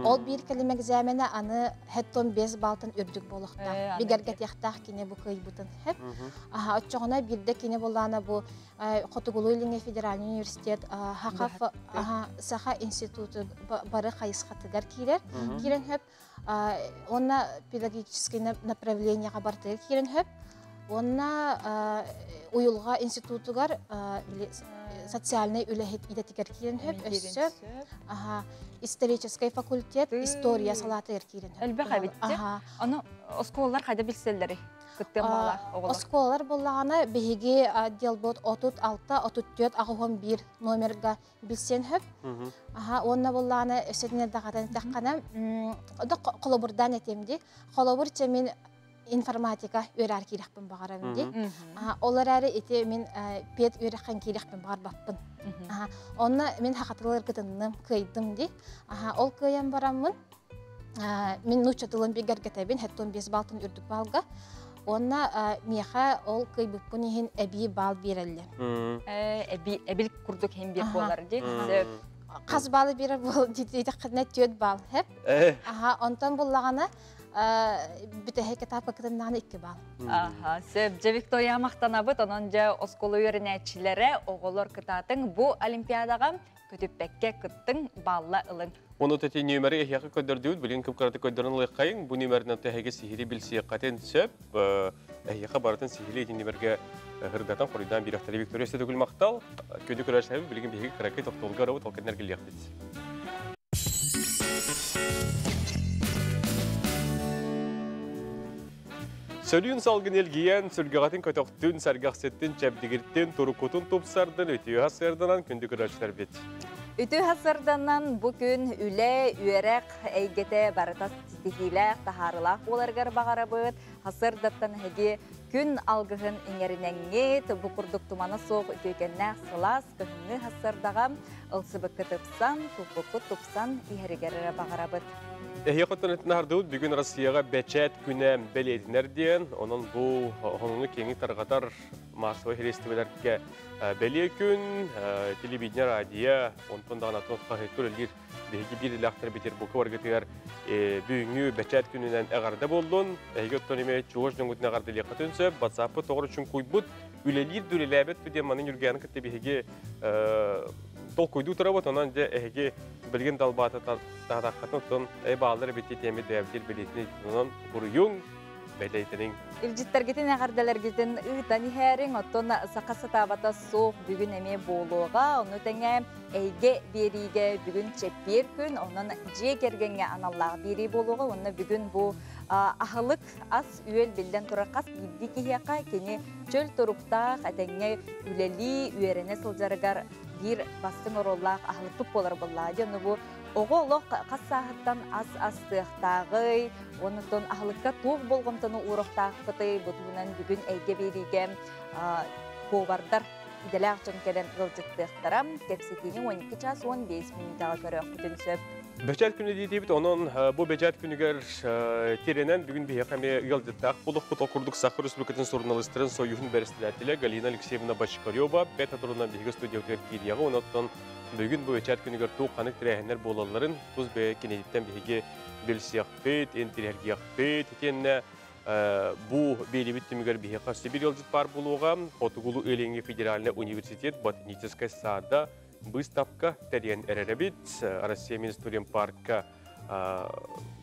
Ол биир кэлим экзаменэ аны хэттон 5 балтан үрдүк буолуохтаах. Бигэргэтиэхтээх кини бу кыайбытын. Хэп. Аха, оччоҕуна биирдэ кини буоллаана бу Хотугулуу-Илиҥҥи федеральный университет Саха институту бары хайысхатыгар киирэр. Киирэн хөп. Уонна педагогический направлениеға бартыгар киирэн хөп. Уонна уйулҕа институтугар социальный үлэһит идэтигэр киирэн хөп. Өссө исторический факультет история салаатыгар киирэн хөп. Элбэх эбит. Аны оскуолалар хайда билсэллэри? Кыттыан баҕалаах оҕолор. Оскуолалар буллаҕына биһиги отделбыт 36 34 81 номерга билсиэн сөп. Аха, уонна буллаҕына өссө даҕатан эттэххинэ, холобурдаан этиэм дии. Холобур, чэ мин Информатика үөрэр киирэхпин баҕарабын дии. Ол эрээри ити мин пед үөрэххин киирэхпин баҕарбаппын. Онно мин хахатылар кытынным, кыайдым дии. Ол кыайан бараммын, мин нуучча тылын бигэргэтэбин, хэттон 5 балтын үрдүк балга. Онно миэхэ ол кыйбыппын иһин эбии бал биэрэллэр. Эбил курдук хим бир буолар дии. Хас балы биэрэр буол диэтэххинэ 4 бал хэп. Аха, онтон буллаҕана бүтэһик этапка кытыннаҕына 2 бал. Аха, сөп. Дьэ Виктория махтанабыт, онон дьэ оскуола үөрэнээччилэрэ оҕолор кытаатыҥ бу олимпиадаҕа көтүппэккэ кыттыҥ, балла ылыҥ. Оны тэти нөмери эһиэхэ көрдөрдүбүт, билигин кып-кыраты көрдөрөн ылыаххайыҥ. Бу нөмеринэн тэһиги сиһили билсиэххэтин сөп. Эһиэхэ барытын сиһили ити нөмерге хырдатан хоруйдаан биэрэхтэри. Виктория Сөтөгүл махтал. Күндү көрөөччүлэрбит, билигин биһиги кыракый тохтобулга барабыт, ол кэннэ эргиллиэхпит. Сөрүүн салгын илгийэн, сүргэҕитин көтөхтүн, сэргэхситтин, чэбдигиртин, туруккутун тупсардын, үтүө сырданан күндү көрөөччүлэрбит. Үтүө сырданан бу күн үлэ, үөрэх эйгэтэ барыта ситиһиилээх, таһаарылаах буоларыгар баҕарабыт. Хасырдаттан эһиги күн алгыһын иҥэринэҥҥит, бу курдук тумана суох үтүөкэннээх сылаас кыһыҥҥы хасырдаҕа ылсыбыккы тупсан, туппуккут тупсан иһэригэр эрэ баҕарабыт. Эһиэхэ наһардыбыт бүгүн Россияҕа бэчээт күнэ бэлиэтинэр диэн, онон бу хонуну киэҥник тарҕатар массовай средстволарга бэлиэ күн, телевидение, радио, онтон даҕаны атын хаһыакка үлэлиир биһиги биир илээхтэр Петербурга баргытыгар бүгүҥҥү бэчээт күнүнэн эҕэрдэ буоллун. Эһиги оттон эмиэ чугас дьоҥҥутун эҕэрдэлиэххитин сөп. WhatsApp-пыт тоҕор үчүн куйбут, үлэлиир дүрэлээбэт диэн маны Ньургуйааны кытта биһиги толкуйдуу турабыт, онон дьэ эһиги билигин далбаата таатаххатын оттон эй бааллар эбит тиэмит бэйэбитир билиэтин онон буруйуҥ бэлэйтиниҥ. Илдьиттэргитин эҕэрдэлэргитин ыытан иһээриҥ, оттон саха сатаабата суох бүгүн эмиэ буолуоҕа, ону тэҥэ эйгэ биэриигэ бүгүн чэппиэр күн, онон дьиэ кэргэҥҥэ аналлаах биэрии буолуоҕа, уонна бүгүн бу аһылык ас үөл биллэн турар хас биирдии киһиэхэ кини чөл туруктаах этэҥҥэ үлэлии үөрэнэ сылдьарыгар биир бастыҥ оруоллаах аһылыкпыт буолар буоллаҕа дии. Ону бу оҕо олох хас сааһыттан ас астыахтааҕый, оннуттан аһылыкка туох болҕомтону уурахтаахпытый, бу туһунан бүгүн эйгэ биэриигэ повардар идэлээх дьон кэлэн ыалдьыттыахтара. Кэпсэтиини 12 час 15 мүнүүтэҕэ көрүөхпүтүн сөп. Бэчээт күнү диэтибит, онон бу бэчээт күнүгэр тирэнэн бүгүн биһиэхэ эмиэ ыалдьыттаах буолуохпут. Ол курдук Саха Республикатын суруналыыстарын союһун бэрэссэдээтэлэ Галина Алексеевна Бочкарева бэт турунан биһиги студиябытыгар киириэҕэ. Онон бүгүн бу бэчээт күнүгэр туох ханнык тэрээһиннэр буолалларын тус бэйэ кинититтэн биһиги билсиэхпит, интириэһиргиэхпит. Итиэннэ бу биэрибит түмүгэр биһиэхэ Сибирь ыалдьыт баар буолуоҕа. Хотугулуу Илиҥҥи федеральнай университет ботаническай саада выставка тэрийэн эрэрэбит. Россия Министерствен парка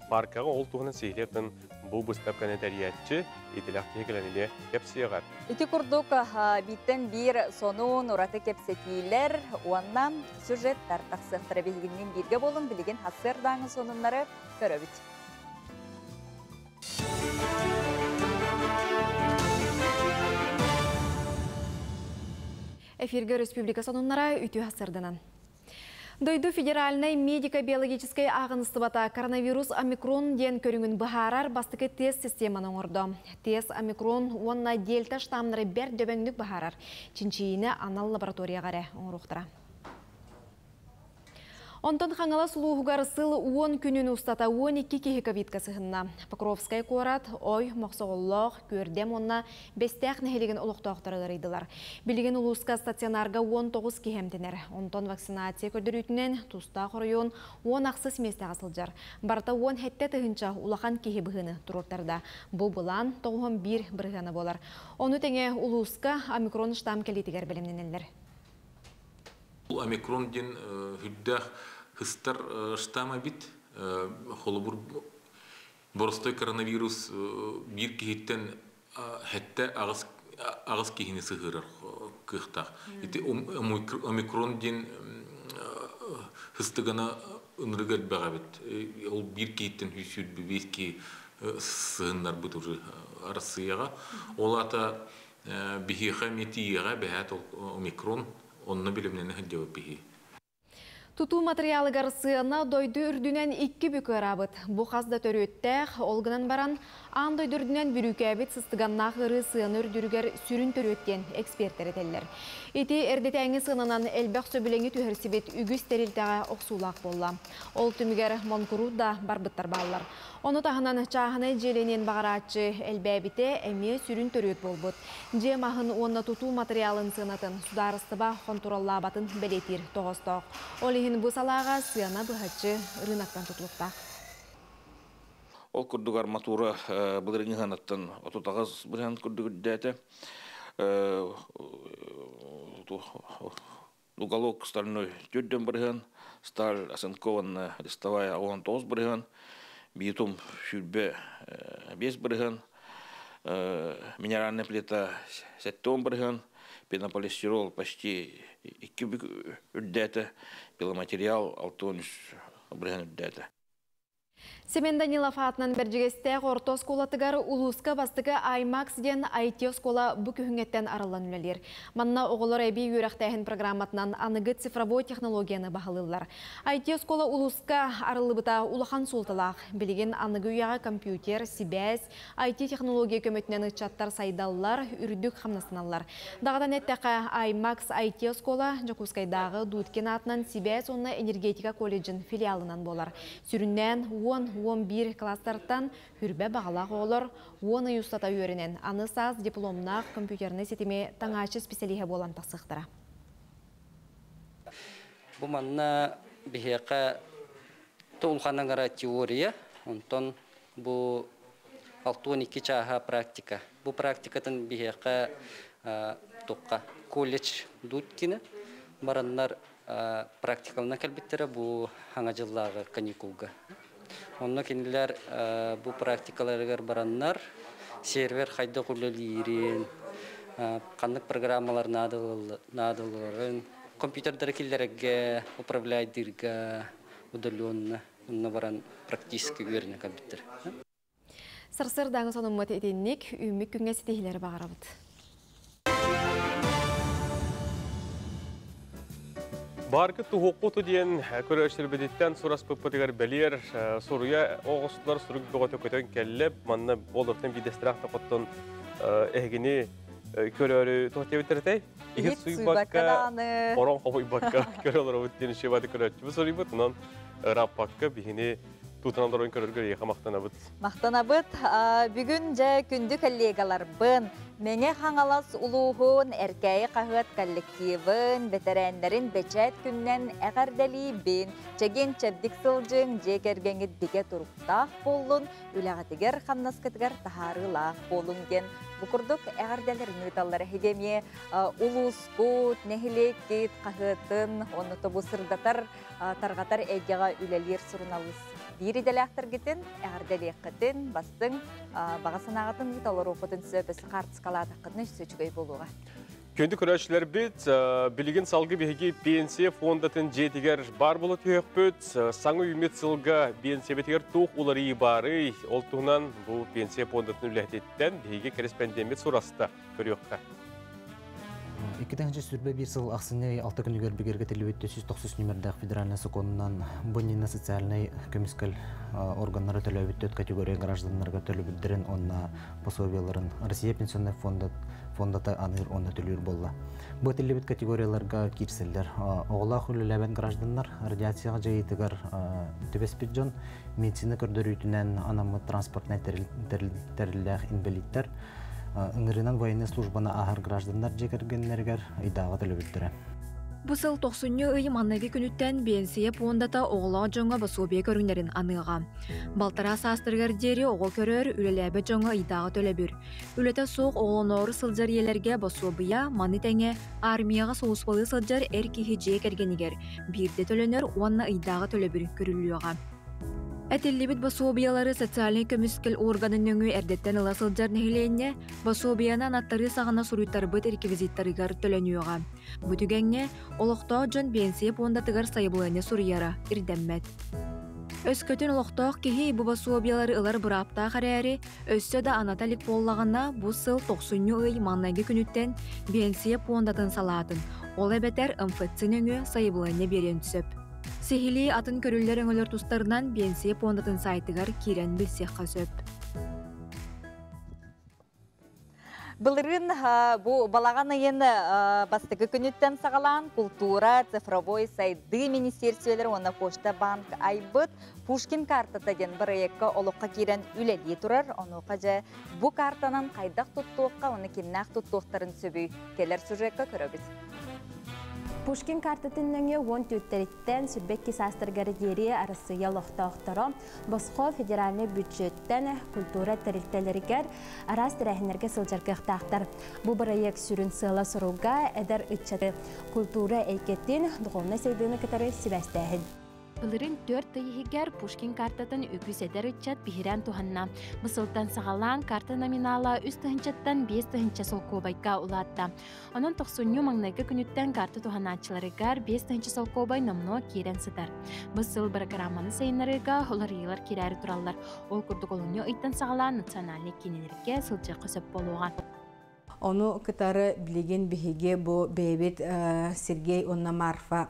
паркаҕа ол туһунан сиһилиэтин бу выставканы тэрийээччи идэлээх киһи кэлэн кэпсиэҕэр. Ити курдук бииртэн биир сонун ураты кэпсэтиилэр уонна сюжеттар тахсыахтара. Биһигинниин бииргэ буолун, билигин хасыардааҥы сонуннары көрөбүт. Эфирге республика сонуннара үтү хасырданан. Дойду федеральной медико-биологическай ағыныстыбата коронавирус омикрон ден көрүңүн быһаарар бастакы тест системаны оҥордо. Тест омикрон уонна дельта штаммнары бэр дөбөҥнүк быһаарар. Чинчийини анал лабораторияға оҥоруохтара. Онтон Хаҥалас улууһугар сыл 10 күнүн устата 12 киһи ковидка сыһынна. Покровскай куорат, Ой, Мохсоҕоллоох, Күөрдэм уонна Бэстээх нэһилигин олохтоохторо ыарыйдылар. Билигин улууска стационарга 19 киһи эмтэнэр. Онтон вакцинация көрдөрүүтүнэн тустаах оройуон 10 ахсыс миэстэҕэ сылдьар. Барыта 17 тыһыынча улахан киһи быһыыны туруортарда. Бу былаан 91% буолар. Ону тэҥэ улууска омикрон штамм кэлиитигэр бэлэмнэнэллэр. Омикрон диэн сүрдээх хыстар штамма бит холобур боростой коронавирус биир киһиттэн хэтте аҕыс киһини сыһыарар кыахтаах. Ити омикрон диэн хыстыгана ынырык элбэх эбит. Ол биир киһиттэн 125 киһи сыһыннарбыт уже Арассыыйаҕа. Ол аата биһиэхэ эмиэ тиийиэҕэ бэһээт омикрон онно билимнэни сылдьыбыт биһи. Тутуу материалыгар сыана дойду үрдүнэн икки бүк ыараабыт. Бу хас да төрүөттээх, ол гынан баран, аан дойду үрдүнэн бүрүүкээбит сыстыганнаах ыарыы сыана үрдүрүгэр сүрүн төрүөт диэн эксперттэр этэллэр. Ити эрдэтээҥи сыананан элбэх сөбүлэҥи түһэрсибит үгүс тэрилтэҕэ охсуулаах буолла. Ол түмүгэр монкуруут да барбыттар бааллар. Ону таһынан чааһынай дьиэлэниэн баҕарааччы элбээбитэ эмиэ сүрүн төрүөт буолбут. Дьиэ маһын уонна тутуу материалын сыанатын судаарыстыба хонтуруоллаабатын бэлиэтиир тоҕоостоох. Ол иһин бу салааҕа сыана быһаччы рыноктан тутулуктаах. Ол курдук арматура былырыҥҥы ыһанаттан 38% курдук үрдээтэ. Уголок стальной 4%, сталь оцинкованная листовая 19%, битум 25%, минеральная плита 70%, пенополистирол почти 2 бүк үрдээтэ, пиломатериал 63% үрдээтэ. Семен Данилов аатынан Бэрдьигэстээх орто оскуолатыгар улууска бастакы IMAX диэн IT-оскуола бу күһүҥҥэттэн арыллан үлэлиир. Манна оҕолор эбии үөрэхтээһин программатынан аныгы цифровой технологияны баһылыыллар. IT-оскуола улууска арыллыбыта улахан суолталаах. Билигин аныгы үйэҕэ компьютер, сибээс, IT-технология көмөтүнэн ыччаттар сайдаллар, үрдүк хамнастаналлар. Даҕатан эттэххэ, IMAX IT-оскуола Дьокуускайдааҕы Дудкин аатынан сибээс уонна энергетика колледжын филиалынан буолар. Сүрүннээн 10-11 класстартан хүрбэ баҕалаах оҕолор 10 ый устата үөрэнэн, аны саас дипломнаах компьютернай ситими таҥааччы специалиһа буолан тахсыахтара. Бу манна биһиэхэ улаханныгара теория, онтон бу 62 чааһа практика. Бу практикатын биһиэхэ туққа колледж Дудкина бараннар практикалына кэлбиттэрэ бу хаҥа дьыллааҕы каникулга. Онно кинилэр бу практикаларыгар бараннар сервер хайдах үлэлиирин, ханнык программалар наадаларын, компьютердары киллэрэргэ, управляйдыырга удаленно онно баран практически үөрэнэ кэлбиттэр. Сарсыардааҥы сонуммут итинник, үүммүт күҥҥэ ситиһиилэри баҕарабыт. Баргы туһуққуту диэн көрөөччүлэрбититтэн сураспыппытыгар бэлиэр суруйа оҕустулар сурук бөҕөтө көтөн кэллэ. Манна олортон биирдэстэрэх тохоттон эһигини көрөөрү туох диэбиттэр Иһит суйбакка, орон хомуйбакка көрө олоробут диэн шибаты көрөөччүбүт суруйбут. Онон ырааппакка биһини тутан олорон көрөргө эйиэхэ махтанабыт. Махтанабыт. Бүгүн дьэ күндү коллегаларбын, Мэҥэ Хаҥалас улууһун Эркээйи хаһыат коллективын, бэтэрээннэрин бэчээт күнүнэн эҕэрдэлиибин. Чэгиэн чэбдик сылдьыҥ, дьиэ кэргэҥҥит бигэ туруктаах буоллун, үлэҕитигэр, хамнаскытыгар таһаарыылаах буолуҥ диэн бу курдук эҕэрдэлэрин ыыталлар. Эһиги эмиэ улуускут, нэһилиэккит хаһыатын, онно тобу сырдатар, тарҕатар эйгэҕэ үлэлиир суруналыыс биир идэлээхтэргитин эҕэрдэлиэххитин, бастыҥ баҕа санааҕытын толоруоххутун сөп, өссө хаартыскалаатаххытына өссө үчүгэй буолуоҕа. Күндү көрөөччүлэрбит, билигин салгы биһиги пенсия фондатын дьиэтигэр бар буола түһүөхпүт. Саҥа үүммүт сылга биэнсийэбитигэр туох уларыйыы баарый? Ол туһунан бу пенсия фондатын үлэһититтэн биһиги кэрэспэндиэммит сураста көрүөххэ. 2021 сыл ахсынньы 6 күнүгэр бигэргэтиллибит 490 нүмердээх федеральнай сокуонунан бу иннинэ социальнай көмүскэл органнара төлөөбүт төрт категория гражданнарга төлөбүрдэрин уонна пособиеларын Россия пенсионнай фонда фондата аныыр уонна төлүүр буолла. Бу этиллибит категорияларга киирсэллэр оҕолоох үлэлээбэт гражданнар, радиацияҕа дьайыытыгар түбэспит дьон, медицина көрдөрүүтүнэн анаммыт транспортнай тэриллээх инбэлииттэр, ыҥырыынан военнай службаны ааһар гражданнар дьиэ кэргэннэригэр ыйдааҕы төлөбүрдэрэ. Бу сыл тохсунньу ый маҥнайгы күнүттэн биэнсийэ пуондата оҕолоох дьоҥҥо босуобуйа көрүҥнэрин аныаҕа. Балтараа саастарыгар диэри оҕо көрөр, үлэлээбэт дьоҥҥо ыйдааҕы төлөбүр. Үлэтэ суох оҕолоноору сылдьар ийэлэргэ босуобуйа, маны тэҥэ армияҕа сулууспалыы сылдьар эр киһи дьиэ кэргэнигэр биирдэ төлөнөр уонна ыйдааҕы төлөбүр көрүллүөҕэ. Этиллибит босуобуйалары социальнай көмүскэл органын нөҥүө эрдэттэн ыла сылдьар нэһилиэнньэ босуобуйаны анаттарыы саҕана суруйтарбыт реквизиттарыгар төлөнүөҕэ. Бу түгэҥҥэ олохтоох дьон биэнсийэ пуондатыгар сайабылыанньа суруйара ирдэммэт. Өскөтүн олохтоох киһи бу босуобуйалары ылар бырааптаах эрээри, өссө да аната илик буоллаҕына, бу сыл тохсунньу ый маҥнайгы күнүттэн биэнсийэ пуондатын салаатын, ол эбэтэр МФЦ нөҥүө сайабылыанньа биэриэн сөп. Сиһилии атын көрүллэр өҥөлөр тустарынан Биэнсийэ пуондатын сайтыгар киирэн билсиэххэ сөп. Былырыын бу балаҕан ыйын бастакы күнүттэн саҕалаан култуура, цифровой сайдыы министиэристибэлэрэ уонна Почта банк айбыт Пушкин картата диэн бырайыакка олоххо киирэн үлэлии турар. Онуоха дьэ бу картанан хайдах туттуохха уонна кимнээх туттуохтарын сөбүй кэлэр сюжекка көрөбүт. Пушкин картатын нөҥүө уон түөртэриттэн сүрбэкки саастаргар диэри Арассыыйа олохтоохторо босхо федеральнай бюджеттэн культура тэрилтэлэригэр араас тэрээһиннэргэ сылдьар кыахтаахтар. Бу бырайыак сүрүн сыала-соруга эдэр ыччаты культура эйгэтин духовнай сайдыыны кытары сибээстээһин. Былырыын түөрт ый иһигэр Пушкин картатын үгүс эдэр ыччат биһирээн туһанна. Бу сылтан саҕалаан карта номинала үс тыһыынчаттан биэс тыһыынча солкуобайга улаатта. Онон тохсунньу маҥнайгы күнүттэн карта туһанааччыларыгар биэс тыһыынча солкуобай номнуо киирэн сытар. Бу сыл бырагырааманы сайыннарыыга уларыйыылар киирээри тураллар. Ол курдук олунньу ыйтан саҕалаан национальнай киинэлэргэ сылдьыахха сөп буолуоҕа. Ону кытары билигин биһиги бу бэйэбит Сергей уонна Марфа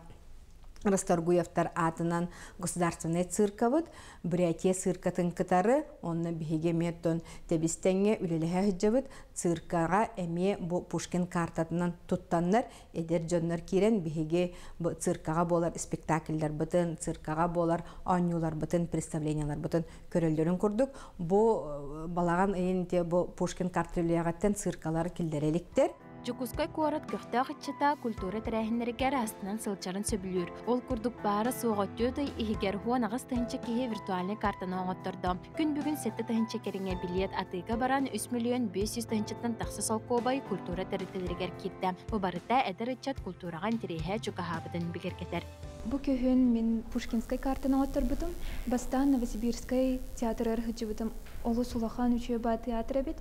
Расторгуевтар аатынан государственнай циркабыт Бурятия циркатын кытары онно биһиги эмиэ оттон тэбистэҥҥэ үлэлэһэ сылдьабыт циркаҕа эмиэ бу Пушкин картатынан туттаннар эдэр дьоннор киирэн биһиги бу циркаҕа буолар спектакльларбытын циркаҕа буолар оонньууларбытын представленияларбытын көрөллөрүн курдук бу балаҕан ыйын бу Пушкин карта циркалар киллэрэ иликтэр. Дьокуускай куорат көхтөөх ыччата культура тэрээһиннэригэр астынан сылдьарын сөбүлүүр. Ол курдук баара суоҕа түөрт ый иһигэр уон аҕыс тыһыынча киһи виртуальнай картаны оҥоттордо. Күн бүгүн сэттэ тыһыынча кэриҥэ билиэт атыыга баран үс миллион биэс сүүс тыһыынчаттан тахса солкуобай культура тэрилтэлэригэр киирдэ. Бу барыта эдэр ыччат культураҕа интэриэһэ чугаһаабытын бигэргэтэр. Бу күһүн мин Пушкинскай картаны оҥотторбутум. Бастаан Новосибирскай театрыгар сылдьыбытым. Олус улахан үчүгэй баа театр эбит.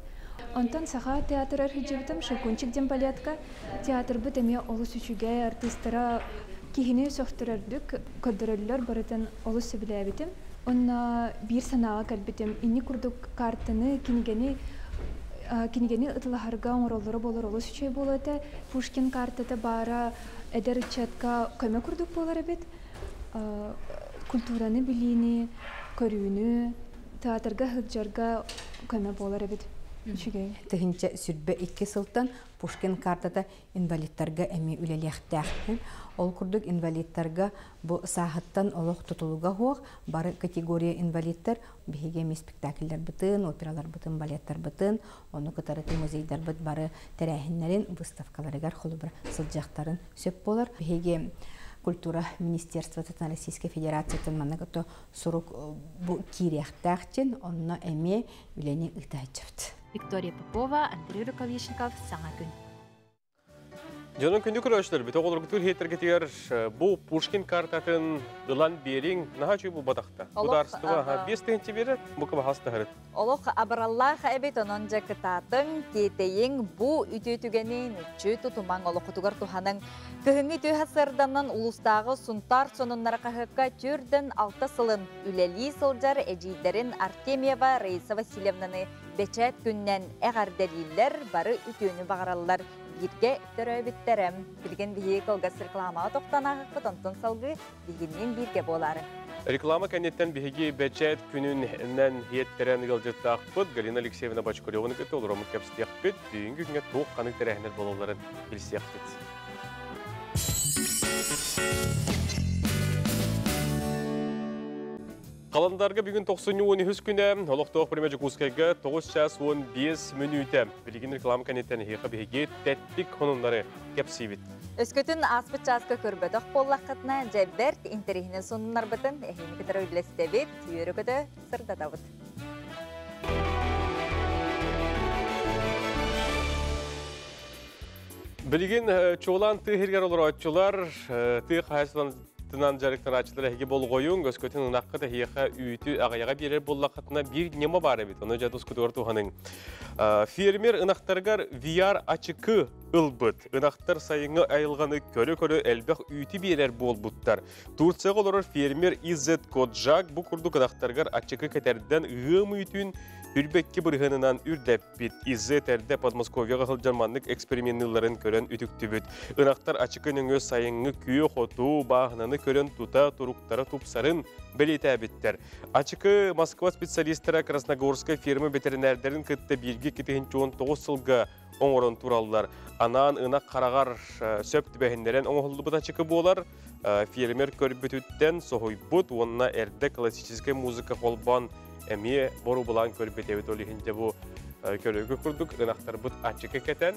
Онтон Саха театрыгар сылдьыбытым Щелкунчик диэн балетка. Театрбыт эмиэ олус үчүгэй, артыыстара киһини сөхтөрөрдүк көрдөрөллөр барытын олус сөбүлээбитим. Онно биир санааҕа кэлбитим. Инни курдук картаны, кинигэни кинигэни ытылаһарга оҥороллоро буолар олус үчүгэй буолуо этэ. Пушкин картата баара эдэр ыччатка көмө курдук буолар эбит. Культураны билиини, көрүүнү, театрга сылдьарга көмө буолар эбит. Үчүгэй. Тыһыынча сүрбэ икки сылтан Пушкин картата инвалидтарга эмиэ үлэлиэхтээх. Ол курдук инвалидтарга бу сааһыттан олох тутулуга суох бары категория инвалидтар биһиги эмиэ спектакльларбытын, операларбытын, балеттарбытын, ону кытары музейдарбыт бары тэрээһиннэрин выставкаларыгар холобура сылдьыахтарын сөп буолар. Биһиги культура министерствотын Российской Федерациятын маннык ото сурук бу киириэхтээх онно эмиэ үлэни ыытааччыбыт. Виктория Попова, Андрей Рукавишников, Саҥа күн. Дьонун күндү көрөөччүлэр, бүтэ оҕолоргутур хиэтергетигэр бу Пушкин картатын ылан биэриҥ наһаа үчүгэй буолбатахта. Государство биэс тыһыынча биэрэр, бу кыбахас таһырыт. Олох абыраллаах эбит, онон дьэ кытаатыҥ, тиэтэйиҥ, бу үтүө түгэни мүччү тутумаҥ, олоххутугар туһаныҥ. Кыһыҥҥы үтүө сарсыарданан улуустааҕы Сунтаар сонуннара хаһыакка түөртэн алта сылын үлэлии сылдьар эдьиийдэрин Артемьева Раиса Васильевнаны бэчээт күнүнэн эҕэрдэлииллэр, бары үтүөнү баҕараллар. Бииргэ төрөөбүттэрэ. Билигин биһиги кылгас рекламаҕа тохтоон ааһыахпыт, онтон салгыы биһигинниин бииргэ буолаары. Реклама кэнниттэн биһиги бэчээт күнүнэн иэттэрэн ыалдьыттаахпыт Галина Алексеевна Бочкареваны кытта олороммут кэпсэтиэхпит, бүгүҥҥү күҥҥэ туох ханнык тэрээһиннэр буолалларын билсиэхпит. Халандарга бүгүн тохсунньу уон үһүс күнэ, олохтоох бириэмэ Дьокуускайга тоҕус час уон биэс мүнүүтэ. Билигин реклама кэнниттэн эһиэхэ биһиги тэттик сонуннары кэпсиибит. Өскөтүн ааспыт чааска көрбөтөх буоллаххытына, дьэ бэрт интэриэһинэй сонуннарбытын эһиини кытары үллэстэбит, үөрэ-көтө сырдатабыт. Билигин чуолаан тыа иһигэр олорооччулар, тыа хаһаайыстыбатынан дьарыктанааччылар эһиги болҕойуҥ, өскөтүн ынаххыт эһиэхэ үүтү аҕыйаҕа биэрэр буоллаххытына биир ньыма баар эбит, ону дьэ тускутугар туһаныҥ. Фермер ынахтарыгар VR ачыкы ылбыт. Ынахтар сайыҥҥы айылҕаны көрө-көрө элбэх үүтү биэрэр буолбуттар. Турцияҕа олорор фермер Иззет Коджак бу курдук ынахтарыгар ачыкы кэтэрдэн ыам үүтүн 22 бырыһыанынан үрдэппит. ИЗ эрдэ Подмосковьеҕа сылдьан маннык эксперименныылларын көрөн үтүктүбүт. Ынахтар ачыкы нөҥүө сайыҥҥы күөх оту, бааһынаны көрөн тута туруктара тупсарын бэлиэтээбиттэр. Ачыкы Москва специалистара Красногорскай ферма ветеринәрдэрин кытта бииргэ 2019 сылга оҥорон тураллар. Анаан ынах хараҕар сөп түбэһиннэрэн оҥоһуллубут ачыкы буолар. Фермер көрбүтүттэн соһуйбут уонна эрдэ классическай музыка холбоон эмиэ борубулаан көрбүт эбит. Ол иһин дьэ бу көрөгө курдук ынахтарбыт ачыкы кэтэн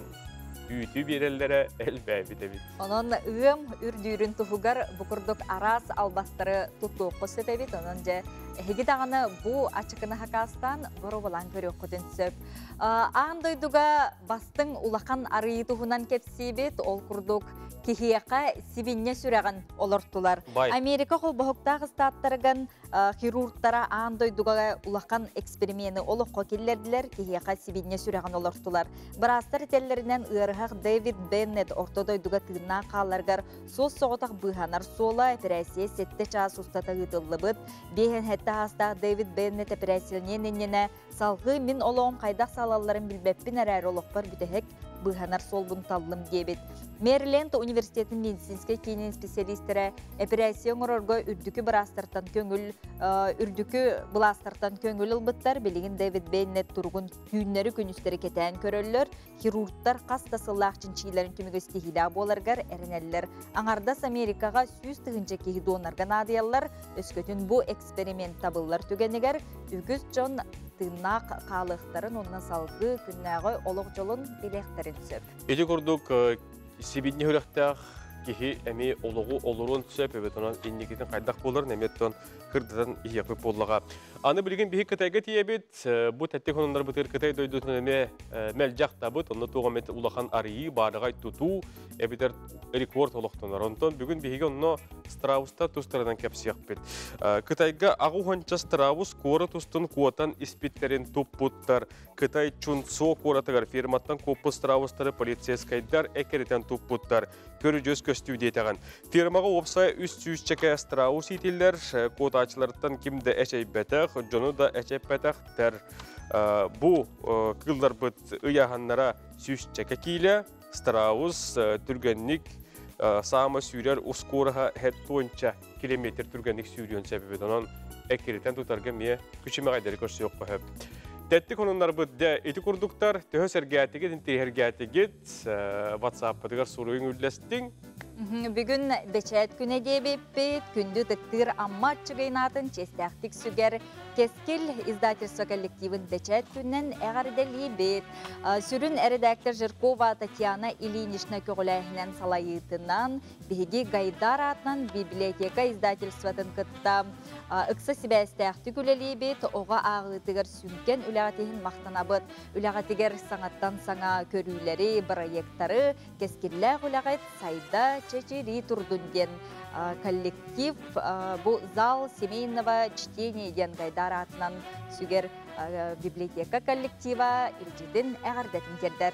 үүтү биэрэллэрэ элбээбит эбит. Онон ыам үрдүүрүн туһугар бу курдук араас албастары туттуохха сөп эбит. Онон дьэ эһиги даҕаны бу ачыкыны хакаастаан боробулаан көрүөххүтүн сөп. Аан дойдуга бастыҥ улахан арыйыы туһунан кэпсиибит. Ол курдук киһиэхэ сибинньэ сүрэҕин олортулар. Америка холбоһуктаах ыстааттарыган хирургтара аан дойдуга улахан эксперимени олоххо киллэрдилэр, киһиэхэ сибинньэ сүрэҕин олортулар. Быраастар этэллэринэн ыарыһах Дэвид Беннет орто дойдуга тыыннаах хаалларыгар суос соҕотох быыһанар суола эпэрээссийэ 7 чаас устата ыытыллыбыт. Биэһэн сэттэ аастаах Дэвид Беннет эпэрээссийэлэниэн иннинэ салгыы мин олоҕум хайдах салалларын билбэппин эрээри олохпор бүтэһик быыһанар суолбун таллым диэбит. Мэриленд университетин медицинскэй киинин специалистэрэ эпэрээссийэ оҥорорго үрдүкү быраастартан көҥүл үрдүкү былаастартан көҥүл ылбыттар. Билигин Дэвид Беннет туругун түүннэри-күнүстэри кэтээн көрөллөр. Хирургтар хас да сыллаах чинчиилэрин түмүгэ ситиһиилээх буоларыгар эрэнэллэр. Аҥардас Америкаҕа 100 000 киһи донорга наадыйаллар. Өскөтүн бу эксперимент табыллар түгэнигэр үгүс дьон тыыннаах хаалыахтарын уонна салгыы күннээҕи олох дьолун билиэхтэрин сөп. Ити курдук сибинньэ сүрэхтээх киһи эмиэ олоҕу олоруон сөп эбит. Онон инникитин хайдах буоларын эмиэ оттон кырдатан иһиэхпит буоллаҕа. Аны билигин биһи Кытайга тиийэбит. Бу тэттик хонуннарбытыгар Кытай дойдутун эмиэ мэлдьэх табыт. Онно туох эмит улахан арыйыы, баараҕай тутуу эбитэр рекорд олохтонор. Онтон бүгүн биһиги онно страуста тустарынан кэпсиэхпит. Кытайга аҕыс уонча страус куорат устун куотан испиттерин туппуттар. Кытай Чунцо куоратыгар ферматтан куоппут страустары полицейскайдар эккирэтэн туппуттар. Көрүдьүөс көстүү диэтэҕин. Фермаҕа уопсай 300-чэкэ страус иитиллэр, куотааччылартан ким да эчэйбэтэх, дьону да эчэппэтэхтэр. Бу кыылларбыт ыйааһыннара 100-чэкэ киилэ, страус түргэнник саама сүүрэр ускуораһа 70 километр түргэнник сүүрүөн сөп эбит. Онон эккирэтэн тутарга эмиэ күчүмэҕэйдэри көрсүөххэ сөп. Тэттик хонуннарбыт дьэ ити курдуктар. Төһө сэргээтигит, интириэһиргээтигит, WhatsApp-ытыгар суруйуҥ, үллэстиҥ. Бүгүн бэчээт күнэ диэбиппит, күндү ытыктыыр Амма Аччыгыйнаатын чиэстээхтик сүгэр Кэскил издательство коллективын бэчээт күнүнэн эҕэрдэлиибит. Сүрүн редактор Жиркова Татьяна Ильинична көҕүлээһинэн салайыытынан биһиги Гайдар аатынан библиотека издательствотын кытта ыкса сибээстээхтик үлэлиибит, оҕо ааҕыытыгар сүҥкэн үлэҕит иһин махтанабыт. Үлэҕитигэр саҥаттан саҥа көрүүлэри, проекттары, кэскиллээх үлэҕит сайда чэчирии турдун диэн коллектив бу зал семейного чтения диэн Гайдар аатынан сүгэр библиотека коллектива илдьитин эҕэрдэтин тиэрдэр.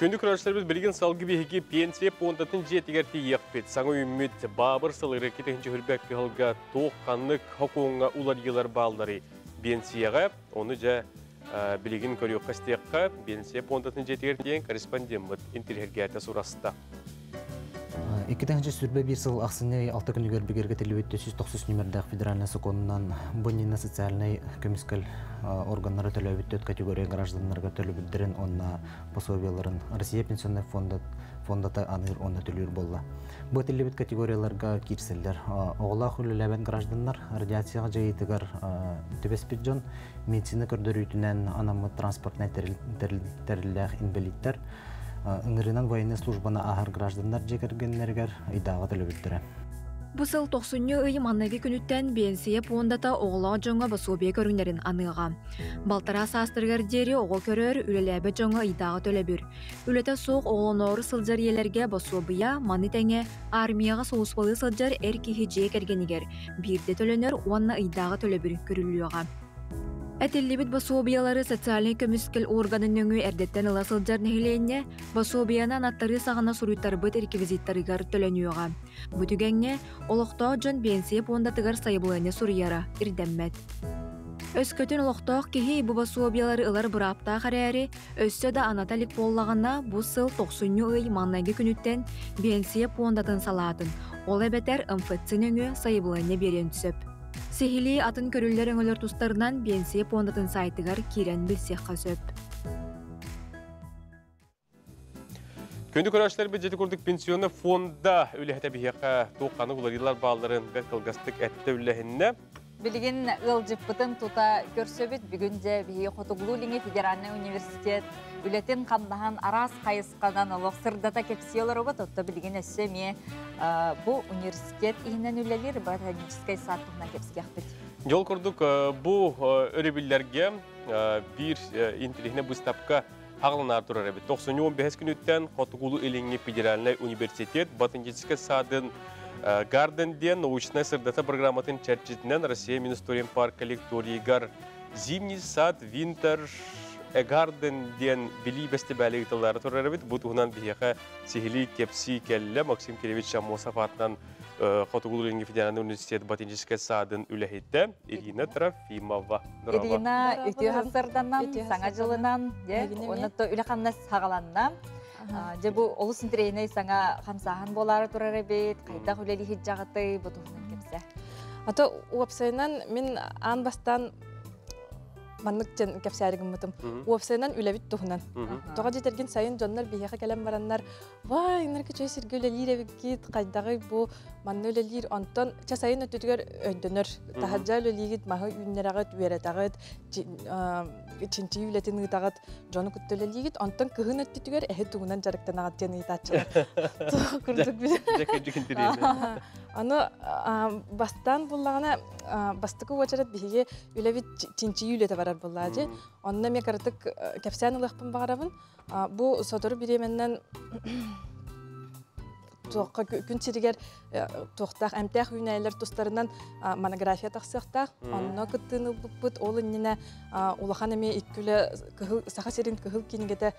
Күндү көрөөччүлэрбит, билигин салгыы биһиги пенсия пуондатын дьиэтигэр тиийиэхпит. Саҥа үүммүт баабыр сылыгар 2022 сылга туох ханнык сокуоҥҥа уларыйыылар баалларый? Биэнсийэҕэ, ону дьэ билигин көрүөххэ истиэххэ, пенсия пуондатын дьиэтигэр диэн корреспондеммыт интириэһиргээтэ, сураста. 2021 сыл ахсынньы 6 күнүгэр бигэргэтиллибит 190 нүмердээх федеральный сокуонунан бу социальный көмүскэл органнары төлөөбүт төрт категория гражданнарга төлөбүрдэрин уонна пособияларын Россия пенсионный фондата аныыр уонна төлүүр буолла. Бу этиллибит категорияларга киирсэллэр: оҕолоох үлэлээбэт гражданнар, радиацияҕа дьайыытыгар түбэспит дьон, медицина көрдөрүүтүнэн анаммыт транспортнай тэриллээх инвалидтар, ыҥырыынан военный службаны ааһар гражданнар дьиэ кэргэннэригэр ыйдааҕы төлөбүрдэрэ. Бу сыл тохсунньу ый маҥнайгы күнүттэн биэнсийэ пуондата оҕолоох дьоҥҥо пособие көрүҥнэрин аныаҕа. 60 саастарыгар диэри оҕо көрөр, үлэлээбэт дьоҥҥо ыйдааҕы төлөбүр. Үлэтэ суох оҕолоноору сылдьар ийэлэргэ босуобуйа, маны тэҥэ армияҕа сулууспалыы сылдьар эр киһи дьиэ кэргэнигэр биирдэ төлөнөр уонна ыйдааҕы төлөбүр көрүллүөҕэ. Этиллибит босуобуйалары социальнай көмүскэл органын нөҥүө эрдэттэн ыла сылдьар нэһилиэнньэ босуобуйаны анаттарыы саҕана суруйтарбыт реквизиттарыгар төлөнүөҕэ. Бу түгэҥҥэ олохтоох дьон биэнсийэ пуондатыгар сайабылыанньа суруйара ирдэммэт. Өскөтүн олохтоох киһи бу босуобуйалары ылар бырааптаах эрээри, өссө да аната илик буоллаҕына, бу сыл тохсунньу ый маҥнайгы күнүттэн Биэнсийэ пуондатын салаатын, ол эбэтэр МФЦ нөҥүө сайабылыанньа биэриэн сөп. Сиһилии атын көрүллэр өҥөлөр тустарынан Биэнсийэ пуондатын сайтыгар киирэн билсиэххэ сөп. Күндү көрөөччүлэрбит дьити курдук пенсионный фонда үлэһитэ биһиэхэ туох ханнык уларыйыылар баалларын бэрт кылгастык эттэ үллэһиннэ. Билигин ыалдьыппытын тута көрсөбүт. Бүгүн дьэ биһиги Хотугулуу-Илиҥҥи федеральнай университет үлэтин хамнаһын араас хайысханан олох сырдата кэпсии олоробут. Отто билигин өссө эмиэ бу университет иһинэн үлэлиир ботаническай сад туһунан кэпсиэхпит. Дьол курдук бу өрөбүллэргэ биир интеллигенэ быыстапка хаҕыланаар турар эбит. 95 күнүттэн Хотугулуу-Илиҥҥи федеральнай университет ботаническай садын Гарден диэн научнай сырдата программатын чэрчитинэн Россия Министорин парк лекторийыгар Зимний сад Винтер Гарден диэн билии бэстибээли ыытыллаары турар эбит. Бу туһунан биһиэхэ сиһилии кэпсии кэллэ Максим Кириллович Аммосов аатынан Хотугулуу-Илиҥҥи федеральнай университет ботаническай саадын үлэһитэ Ирина Трофимова. Ирина үтүө хасарданан, саҥа дьылынан, уонна то үлэ-хамнас саҕаланна. Дьэ бу олус интэриэһинэй саҥа хамсааһын буолаары турар эбит, хайдах үлэлии сылдьаҕытый, бу туһунан кэпсээ. Ато уопсайынан мин аан бастаан маннык дьэн кэпсээри гыммытым. Уопсайынан үлэбит туһунан. Тоҕо диэтэргин сайын дьоннор биһиэхэ кэлэн бараннар Вай, иннэр үчүгэй сиргэ үлэлиир эбиккит, хайдаҕый бу, манна үлэлиир. Онтон чэ сайын өттүтүгэр өйдөнөр. Таһырдьа үлэлиигит, маһы үүннэрэҕит, үөрэтэҕит, чинчийии үлэтин ыытаҕыт, дьону кытта үлэлиигит. Онтон кыһын өттүтүгэр эһи тугунан дьарыктанаҕыт диэн ыйытааччылар. Туох курдук Аны бастаан буллаҕына, бастакы уочарат биһиги үлэбит чинчийии үлэтэ барар буоллаачы. Онно эмиэ кыратык кэпсээн ылыахпын баҕарабын. Бу сотору бириэмэннэн туохха күн сиригэр туохтаах эмтээх үүнээйилэр тустарынан монография тахсыахтаах. Онно кыттыыны ылбыппыт. Ол иннинэ улахан эмиэ икки үлэ кыһыл Саха сирин кыһыл кинигэтэ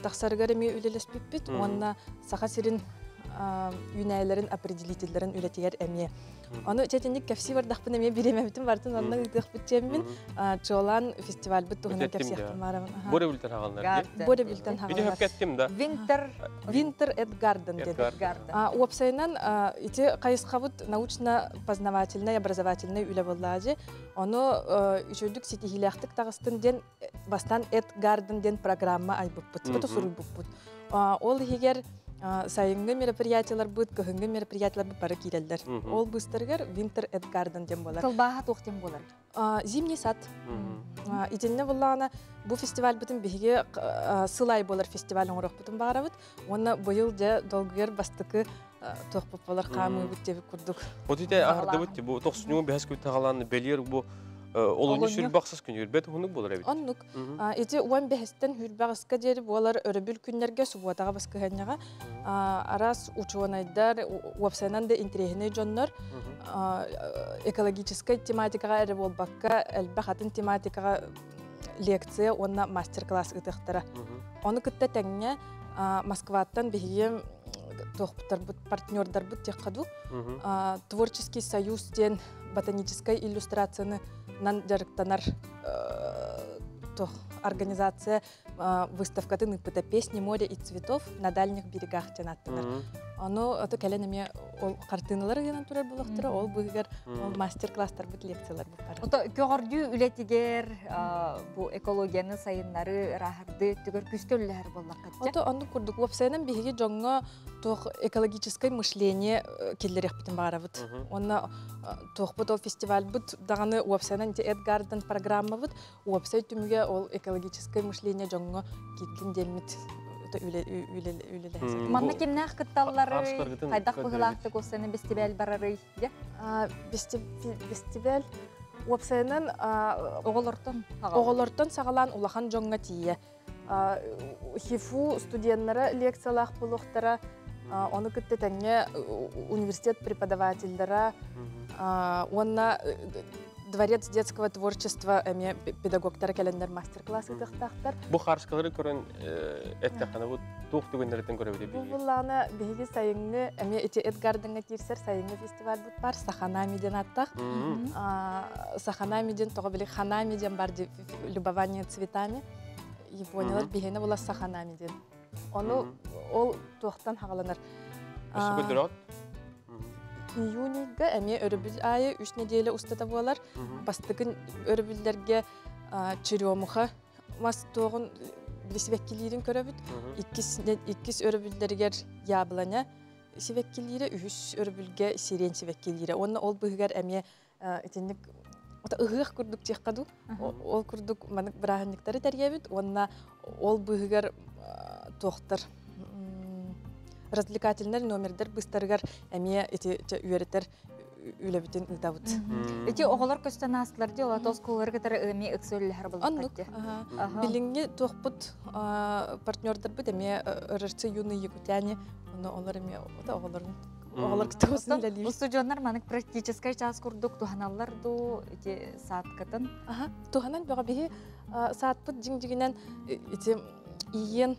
тахсарыгар эмиэ үлэлэспиппит. Уонна Саха сирин үүнээйилэрин определителлэрин үлэтигэр эмиэ. Ону чэтинник кэпсии бардахпын эмиэ бириэмэбитин барытын онно ыытыахпыт диэммин чуолаан фестивальбыт туһунан кэпсиэхпин баарабын. Бу ревүлтен хаҕаллар. Бу ревүлтен хаҕаллар. Кэттим да. Винтер Винтер эт Гарден диэн. Уопсайынан ити хайысхабыт научно-познавательнай, образовательнай үлэ буоллаажы. Ону үчүгдүк ситиһиилээхтик таҕыстын диэн бастаан Эт Гарден диэн программа айбыппыт, суруйбуппут. Ол иһигэр сайыҥҥы мероприятиеларбыт, кыһыҥҥы мероприятиеларбыт бары киирэллэр. Ол быыстарыгар Winter at Garden диэн буолар. Тылбааһа туох диэн буолар? Зимний сад. Итиннэ буллаҕына бу фестивальбытын биһиги сыл аайы буолар фестиваль оҥоруохпутун баҕарабыт. Уонна быйыл дьэ долгуйар бастакы туохпут буолар хаамыыбыт диэбит курдук. Вот ите аһардыбыт бу тохсунньугун бэһэс күн таҕалаан бэлиэр бу олунньу сүрбахсыс күн үрбэт уһунук буолар эбит. Оннук. Ити уон бэһистэн хүрбэҕиска диэри буолар өрөбүл күннэргэ субуотаҕа баскыһыанньаҕа араас учуонайдар, уопсайынан да интэриэһинэй дьоннор экологическай тематикаҕа эрэ буолбакка, элбэх атын тематикаҕа лекция уонна мастер-класс ыытыахтара. Ону кытта тэҥҥэ Москваттан биһиги туохпуттарбыт, партнердарбыт диэххэ дуу, Творческий союз диэн ботаническай иллюстрацияны нан дьарыктанар организация выставкатын ыыппыта «Песни моря и цветов на дальних берегах» диэн ааттанар. Ону ото кэлэн эмиэ ол хартыыналар ыйанан турар буолуохтара, ол быыһыгар ол мастер-класстарбыт, лекцияларбыт бары. Ото көҕөрдүү үлэтигэр бу экологияны сайыннары, ырааһырдыы өттүгэр күүскэ үлэлэһэр буоллаххыт. Ото оннук курдук уопсайынан биһиги дьоҥҥо туох экологическай мышление киллэриэхпитин баҕарабыт. Уонна туохпут ол фестивальбыт даҕаны уопсайынан ити Эдгарден программабыт уопсай түмүгэ ол экологическай мышление дьоҥҥо киирдин диэммит үлэлэһэ. Манна кимнээх кытталларый, хайдах быһыылаахтык уопсайынан бэстибээл барарый? Бэстибээл уопсайынан оҕолортон оҕолортон саҕалаан улахан дьоҥҥо тиийэ. ХИФУ студеннара лекциялаах буолуохтара, ону кытта тэҥҥэ университет преподавателлара уонна Дворец детского творчества эмиэ педагогтара кэлэннэр мастер-класс ыытыахтаахтар. Бу харыскалары көрөн эттэххинэ, бу туох түгэннэриттэн көрөбүт Бу буллаана биһиги сайыҥҥы эмиэ ити Эдгардыҥҥа киирсэр сайыҥҥы фестивальбыт бар Саханами диэн ааттаах. Саханами диэн тоҕо били Ханами диэн бар любование цветами. Япониялар биһиэнэ була Саханами диэн. Ону ол туохтан хаҕаланар? Өссө Июньга эмиэ өрөбүл аайы 3 неделя устата буолар. Бастакы өрөбүллэргэ черемуха мас туоҕун сибэккилиирин көрөбүт. Иккис өрөбүллэригэр яблоня сибэккилиирэ, үһүс өрөбүлгэ сирень сибэккилиирэ. Уонна ол быһыгар эмиэ итинник ыһыах курдук диэххэ дуу. Ол курдук манык бырааһынньыктары тэрийэбит уонна ол быһыгар туохтар развлекательнай номердар быстарыгар эмиэ ити үөрэтэр үлэбитин ыытабыт. Ити оҕолор көстөн аастылар дии, олото оскуолалары кытары эмиэ ыкса үлэлэһэр Оннук. Билиҥҥи туохпут партнердарбыт эмиэ РРЦ юные якутяне, ону олор эмиэ оҕолорун оҕолор кытта үлэлиир. Устудьуоннар манык практическай чаас курдук туһаналлар дуу ити сааткатын? Туһанан бөҕө. Биһи саатпыт дьиҥ-дьиҥинэн ити иен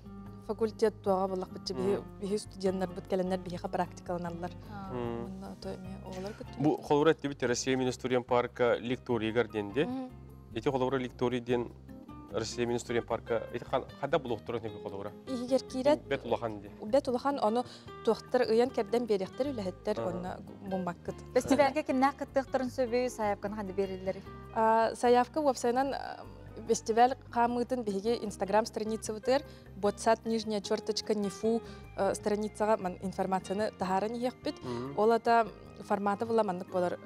факультет туоҕа буллахпытчы биһи студеннарбыт кэлэннэр биһиэхэ практикаланаллар. Онно то эмиэ оҕолор кытта. Бу холобура эттибит Россия Министуриен парка лекторийгар диэнди. Ити холобура лекторий диэн Россия Министуриен парка ити хада булуохтара неби холобура? Иһигэр киирет. Бет улахан ди. Бет улахан, ону туохтар ыйан кэрден биэриэхтэр үлэһиттэр, онно муммаккыт. Фестивальга кимнээх кыттыахтарын сөбүй, сайаапканы ханна бериллери? Заявка уопсайынан фестиваль хаамыытын биһиги инстаграм страницабытыгар ботсад нижняя черточка нифу страницаҕа ман информацияны таһааран иһиэхпит. Ол ата формата була маннык болар.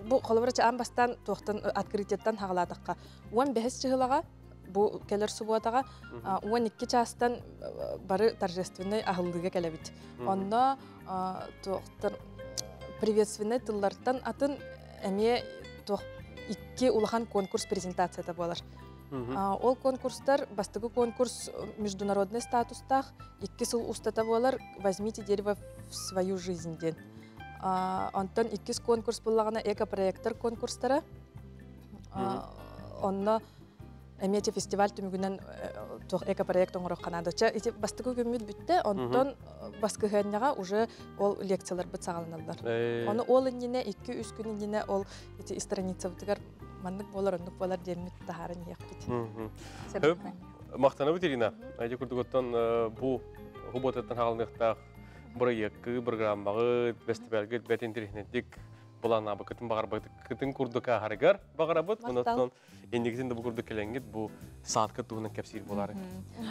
Бу холобура аан бастаан туохтан открытиеттан хаҕалаатахха 15 чыһылаҕа, бу кэлэр субуотаҕа 12 чаастан бары торжественный аһыллыыга кэлэбит. Онно туохтар приветственный тыллартан атын эмиэ туох икки улахан конкурс презентацията буолар. Ол конкурстар, бастакы конкурс международный статустаах, икки сыл устата буолар «Возьмите дерево в свою жизнь» диэн. Онтон иккис конкурс буллаҕына экопроекттар конкурстара. Онно эмиэ фестиваль түмүгүнэн туох экопроект оҥорох канаадача. Ити бастакы күммүт бүттэ, онтон баскыһыанньаҕа уже ол лекцияларбыт саҕаланаллар. Ону ол иннинэ, 2-3 күн иннинэ ол ити страницабытыгар маннык буолар, оннук буолар диэммит таһааран иһиэхпит. Махтанабыт, Ирина. Айди курдугуттан бу хуботаттан хаалыныахтаах бырайыаккы, программаҕы, фестивальгы бэт интириһинедик былааннаабыкытын баҕарбыкытын курдук ааһарыгар баҕарабыт. Онон иннигитин да бу курдук кэлэҥҥит бу саатка туһунан кэпсиир буолары.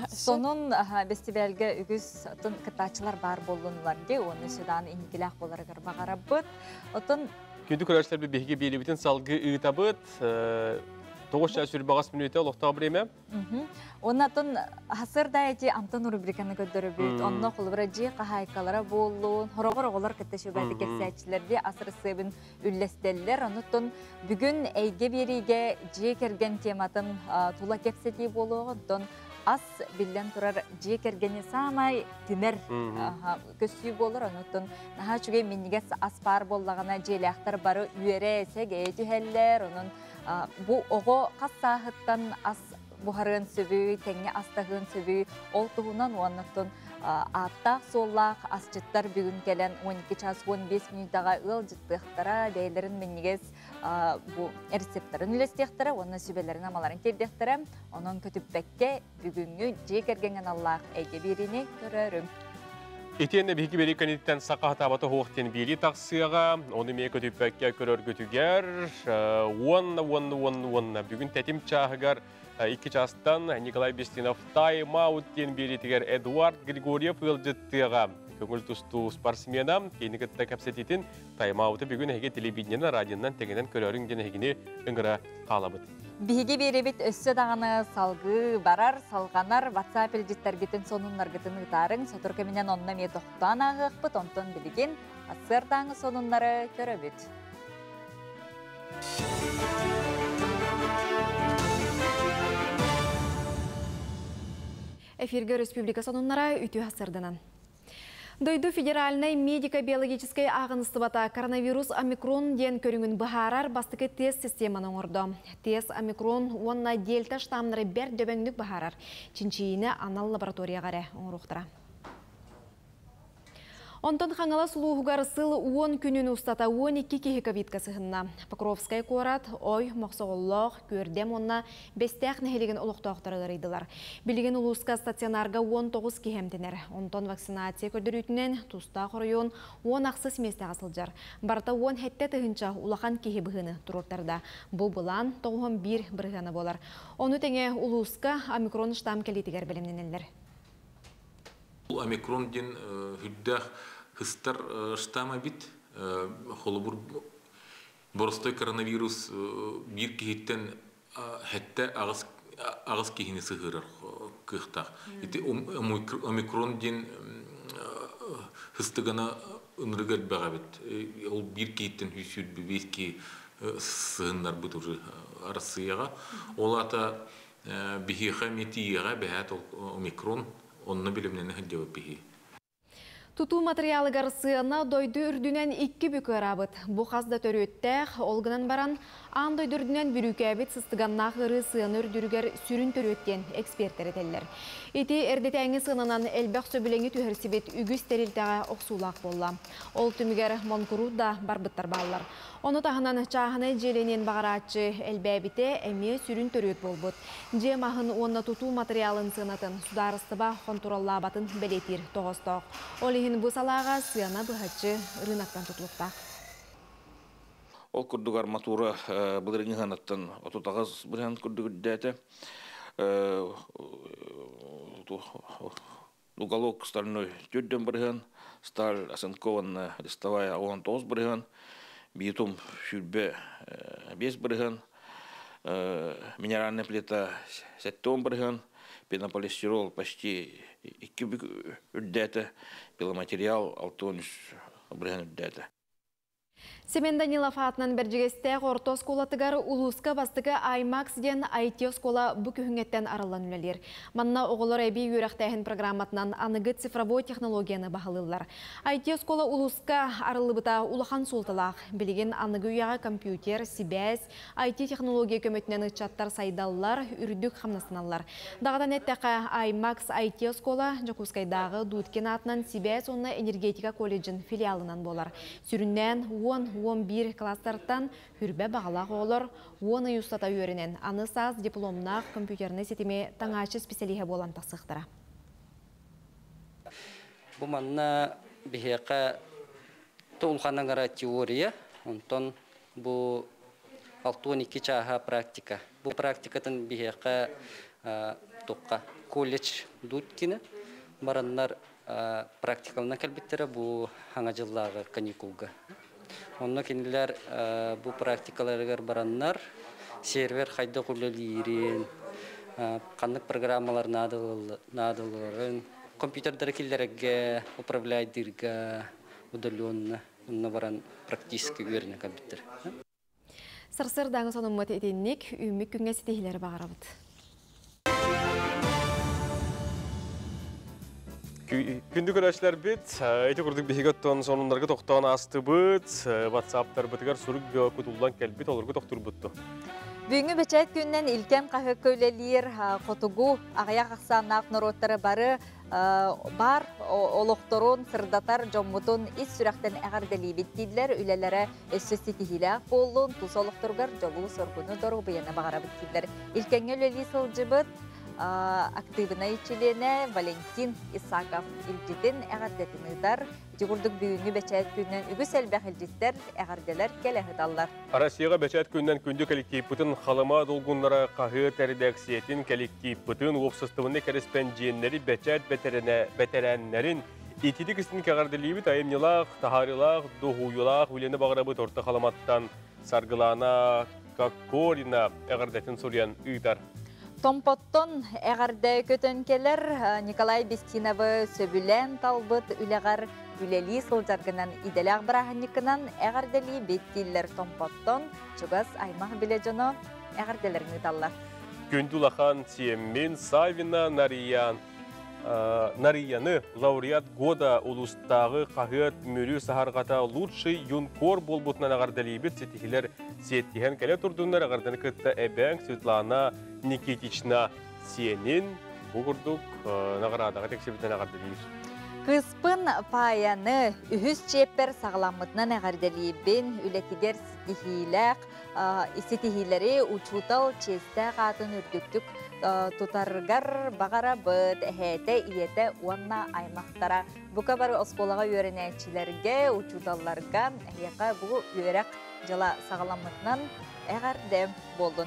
Сонун фестивальга үгүс кыттааччылар бар боллунулар ди, оны судан инникилээх боларыгар баҕарабыт. Отон Күндү көрөөччүлэр, биһиги биэрибитин салгы ыытабыт. 9 час сүрбаҕас мүнүүтэ олохтоох бириэмэ. Оннатын хасырда эти амтан рубриканы көрдөрөбүт. Онно холобура дьиэ хаһаайкалара буоллун, хороҕор оҕолор кытта шөбәти кэпсээччилэрди асырысыабын үллэстеллер. Онуттан бүгүн эйге биэриигэ дьиэ кэргэн тематын тула кэпсэтии буолуоҕуттан ас биллэн турар дьиэ кэргэни саамай түмэр көссүү буолар. Онуттан наһаа үчүгэй минньигэс ас баар буоллаҕына дьиэлээхтэр бары үөрэ сэгээ түһэллэр. Онон бу оҕо хас сааһыттан ас буһарыан сөбүй, тэҥҥэ астаһыан сөбүй, ол туһунан уоннаттан ааттаах суоллаах асчыттар бүгүн кэлэн 12 час 15 минутаға ыал жыттыахтара, бэйэлэрин минньигэс бу рецепттарын үлэстиэхтэрэ уонна сүбэлэрин амаларын тиэрдиэхтэрэ. Онон көтүппэккэ бүгүҥҥү дьиэ кэргэҥҥэ аналлаах эйгэ биэриини көрөрүм. Итиэннэ биһиги бери кэнниттэн саха хатаабата хуохтен бири тахсыаҕа, ону мие көтүппэккэ көрөргүтүгэр уонна уонна уонна уонна бүгүн тэтим чааһыгар 2 чаастан Николай Бестинов тайм-аут диэн биэритигэр Эдуард Григорьев ыалдьыттыаҕа. Көҥүл тустуу спортсмена кини кытта кэпсэтиитин тайм-ауты бүгүн эһиги телевидениенэн, радионан тэҥинэн көрөрүҥ диэн эһигини ыҥыра хаалабыт. Биһиги биэрибит өссө даҕаны салгыы барар, салҕанар. WhatsApp илдьиттэргитин, сонуннаргытын ыытаарыҥ. Сотору кэминэн онно эмиэ тохтоон ааһыахпыт, онтон билигин сарсыардааҥы сонуннары көрөбүт. Эфирге республика сонуннара, үтүө сарсыарданан. Дойду федеральнай медико-биологическай ааҕыныстыбата коронавирус омикрон диэн көрүҥүн быһаарар бастакы тест системаны оҥордо. Тест омикрон уонна дельта штаммнары бэрт дөбөҥнүк быһаарар. Чинчийиини анал лабораторияҕа эрэ оҥоруохтара. Онтон Хаҥалас улууһугар сыл 10 күнүн устата 12 киһи ковидка сыһынна. Покровскай куорат, Ой, Мохсоҕоллоох, Күөрдэм уонна Бэстээх нэһилигин олохтоохторо ыарыйдылар. Билигин улууска стационарга 19 киһи эмтэнэр. Онтон вакцинация көрдөрүүтүнэн тустаах оройуон 16 миэстэҕэ сылдьар. Барыта 17 тыһыынча улахан киһи быһыыны туруортарда. Бу былаан 91 бырыһыана буолар. Ону тэҥэ улууска омикрон штамм кэлиитигэр бэлэмнэнэллэр. Омикрон диэн үрдээх хыстар штамма бит. Холобур, боростой коронавирус биир киһиттэн хэтте аҕыс киһини сыһыарар кыахтаах. Ити омикрон диэн хыстыгана ынырык элбэх эбит. Ол биир киһиттэн 125 киһи сыһыннарбыт уже Арассыыйаҕа. Ол аата биһиэхэ эмиэ тиийиэҕэ бэһээт омикрон онно билимнэни сылдьабыт биһи. Тутуу матырыйаалыгар сыана дойду үрдүнэн икки бүк ыараабыт. Бу хас да төрүөттээх, ол гынан баран, аан дойду үрдүнэн бүрүүкээбит сыстыганнаах ыарыы сыана үрдүрүгэр сүрүн төрүөт диэн экспертэр этэллэр. Ити эрдэтээҥи сыананан элбэх сөбүлэҥи түһэрсибит үгүс тэрилтэҕэ охсуулаах буолла. Ол түмүгэр монкуруут да барбыттар бааллар. Ону таһынан чааһынай дьиэлэниэн баҕарааччы элбээбитэ эмиэ сүрүн төрүөт буолбут. Дьиэ маһын уонна тутуу матырыйаалын сыанатын судаарыстыба хонтуруоллаабатын бэлиэтиир тоҕоостоох. Ол иһин бу салааҕа сыана быһаччы ырыынактан тутулуктаах. Ол курдук арматура былырыҥҥы ыһанаттан 38 бырыһан курдук үрдээтэ. Уголок стальной 4 бырыһан, сталь оцинкованная листовая 19 бырыһан, битум 25 бырыһан, минеральная плита 7 бырыһан, пенополистирол почти 2 бүк үрдээтэ, пиломатериал 63 бырыһан үрдээтэ. Семен Данилов аатынан Бэрдьигэстээх орто оскуолатыгар улууска бастакы IMAX диэн IT-оскуола бу күһүҥҥэттэн арыллан үлэлиир. Манна оҕолор эбии үөрэхтээһин программатынан аныгы цифровой технологияны баһылыыллар. IT-оскуола улууска арыллыбыта улахан суолталаах. Билигин аныгы үйэҕэ компьютер, сибээс, IT-технология көмөтүнэн ыччаттар сайдаллар, үрдүк хамнастаналлар. Даҕатан эттэххэ, IMAX IT-оскуола Дьокуускайдааҕы Дудкин аатынан сибээс уонна энергетика колледжын филиалынан буолар. Сүрүннээн 10-11 класстартан хүрбэ баҕалаах оҕолор 10 ый устата үөрэнэн, аны саас дипломнаах компьютернай ситими таҥааччы специалиһа буолан тахсыахтара. Бу манна биһиэхэ улханаңара теория, онтон бу 62 чааһа практика. Бу практикатын биһиэхэ туққа колледж Дудкина бараннар практикалына кэлбиттэрэ бу хаҥа дьыллааҕы каникулга. Онно кинилэр бу практикаларыгар бараннар сервер хайдах үлэлиирин, ханнык программалар наадаларын, компьютердары киллэрэргэ, управляйдыырга удаленно онно баран практически үөрэнэ кэлбиттэр. Сарсыардааҥы сонуммут итинник үүммүт күҥҥэ ситиһиилэри баҕарабыт. Күндү көрөөччүлэрбит, ити курдук биһиги оттон сонуннарга тохтоон аастыбыт, WhatsApp-тарбытыгар сурук кутуллан кэлбит, олорго тохтурбутту. Бүгүҥҥү бэчээт күнүнэн Илкэн хаһыакка үлэлиир хотугу аҕыйах ахсааннаах норуоттары бары бар олохторун сырдатар дьоммутун ис сүрэхтэн эҕэрдэлиибит дииллэр, үлэлэрэ өссө ситиһиилээх буоллун, тус олохторугар дьолу-соргуну доруобуйаны баҕарабыт дииллэр. Илкэҥҥэ үлэлии сылдьыбыт актыыбынай чилиэнэ Валентин Исаков илдьитин эҕэрдэтин ыытар. Ити курдук бүгүҥҥү бэчээт күнүнэн үгүс элбэх илдьиттэр, эҕэрдэлэр кэлэ сыталлар. Россияҕа бэчээт күнүнэн күндү коллективпытын Халыма долгуннара хаһыат эрэдээксийэтин коллективпытын, уопсастыбаннай кэрэспэндьиэннэри, бэчээт бэтэрээннэрин ититик истин кэҕэрдэлиибит айымньылаах, таһаарыылаах, дуһуйуулаах үлэни баҕарабыт Орто Халыматтан Саргылана Кокорина эҕэрдэтин суруйан ыытар. Томпоттон эҕэрдэ көтөн кэлэр Николай Бестиновы сөбүлээн талбыт үлэҕэр үлэлии сылдьаргынан идэлээх бырааһынньыккынан эҕэрдэлиибит дииллэр Томпоттон чугас аймах билэ дьоно эҕэрдэлэрин ыыталлар. Күндү улахан сиэммин Савина Нариян Нарияны лауреат года улуустааҕы хаһыат Мүрү саһарҕата лучший юнкор буолбутунан эҕэрдэлиибит, ситиһилэр сиэттиһэн кэлэ турдуннар. Эҕэрдэни кытта эбээҥ Светлана Никитична сиэнин бу курдук наҕараадаҕа тиксибитинэн эҕэрдэлиир. Кыыспын Паяны үһүс чиэппэр саҕаламмытынан эҕэрдэлиибин, үлэтигэр ситиһиилээх ситиһиилэри, учуутал чиэстээх аатын үрдүктүк тутарыгар баҕарабыт. Эһээтэ, ийэтэ уонна аймахтара. Бука бары оскуолаҕа үөрэнээччилэргэ, учууталларга эһиэхэ бу үөрэх дьыла саҕаламмытынан эҕэрдэ буоллун.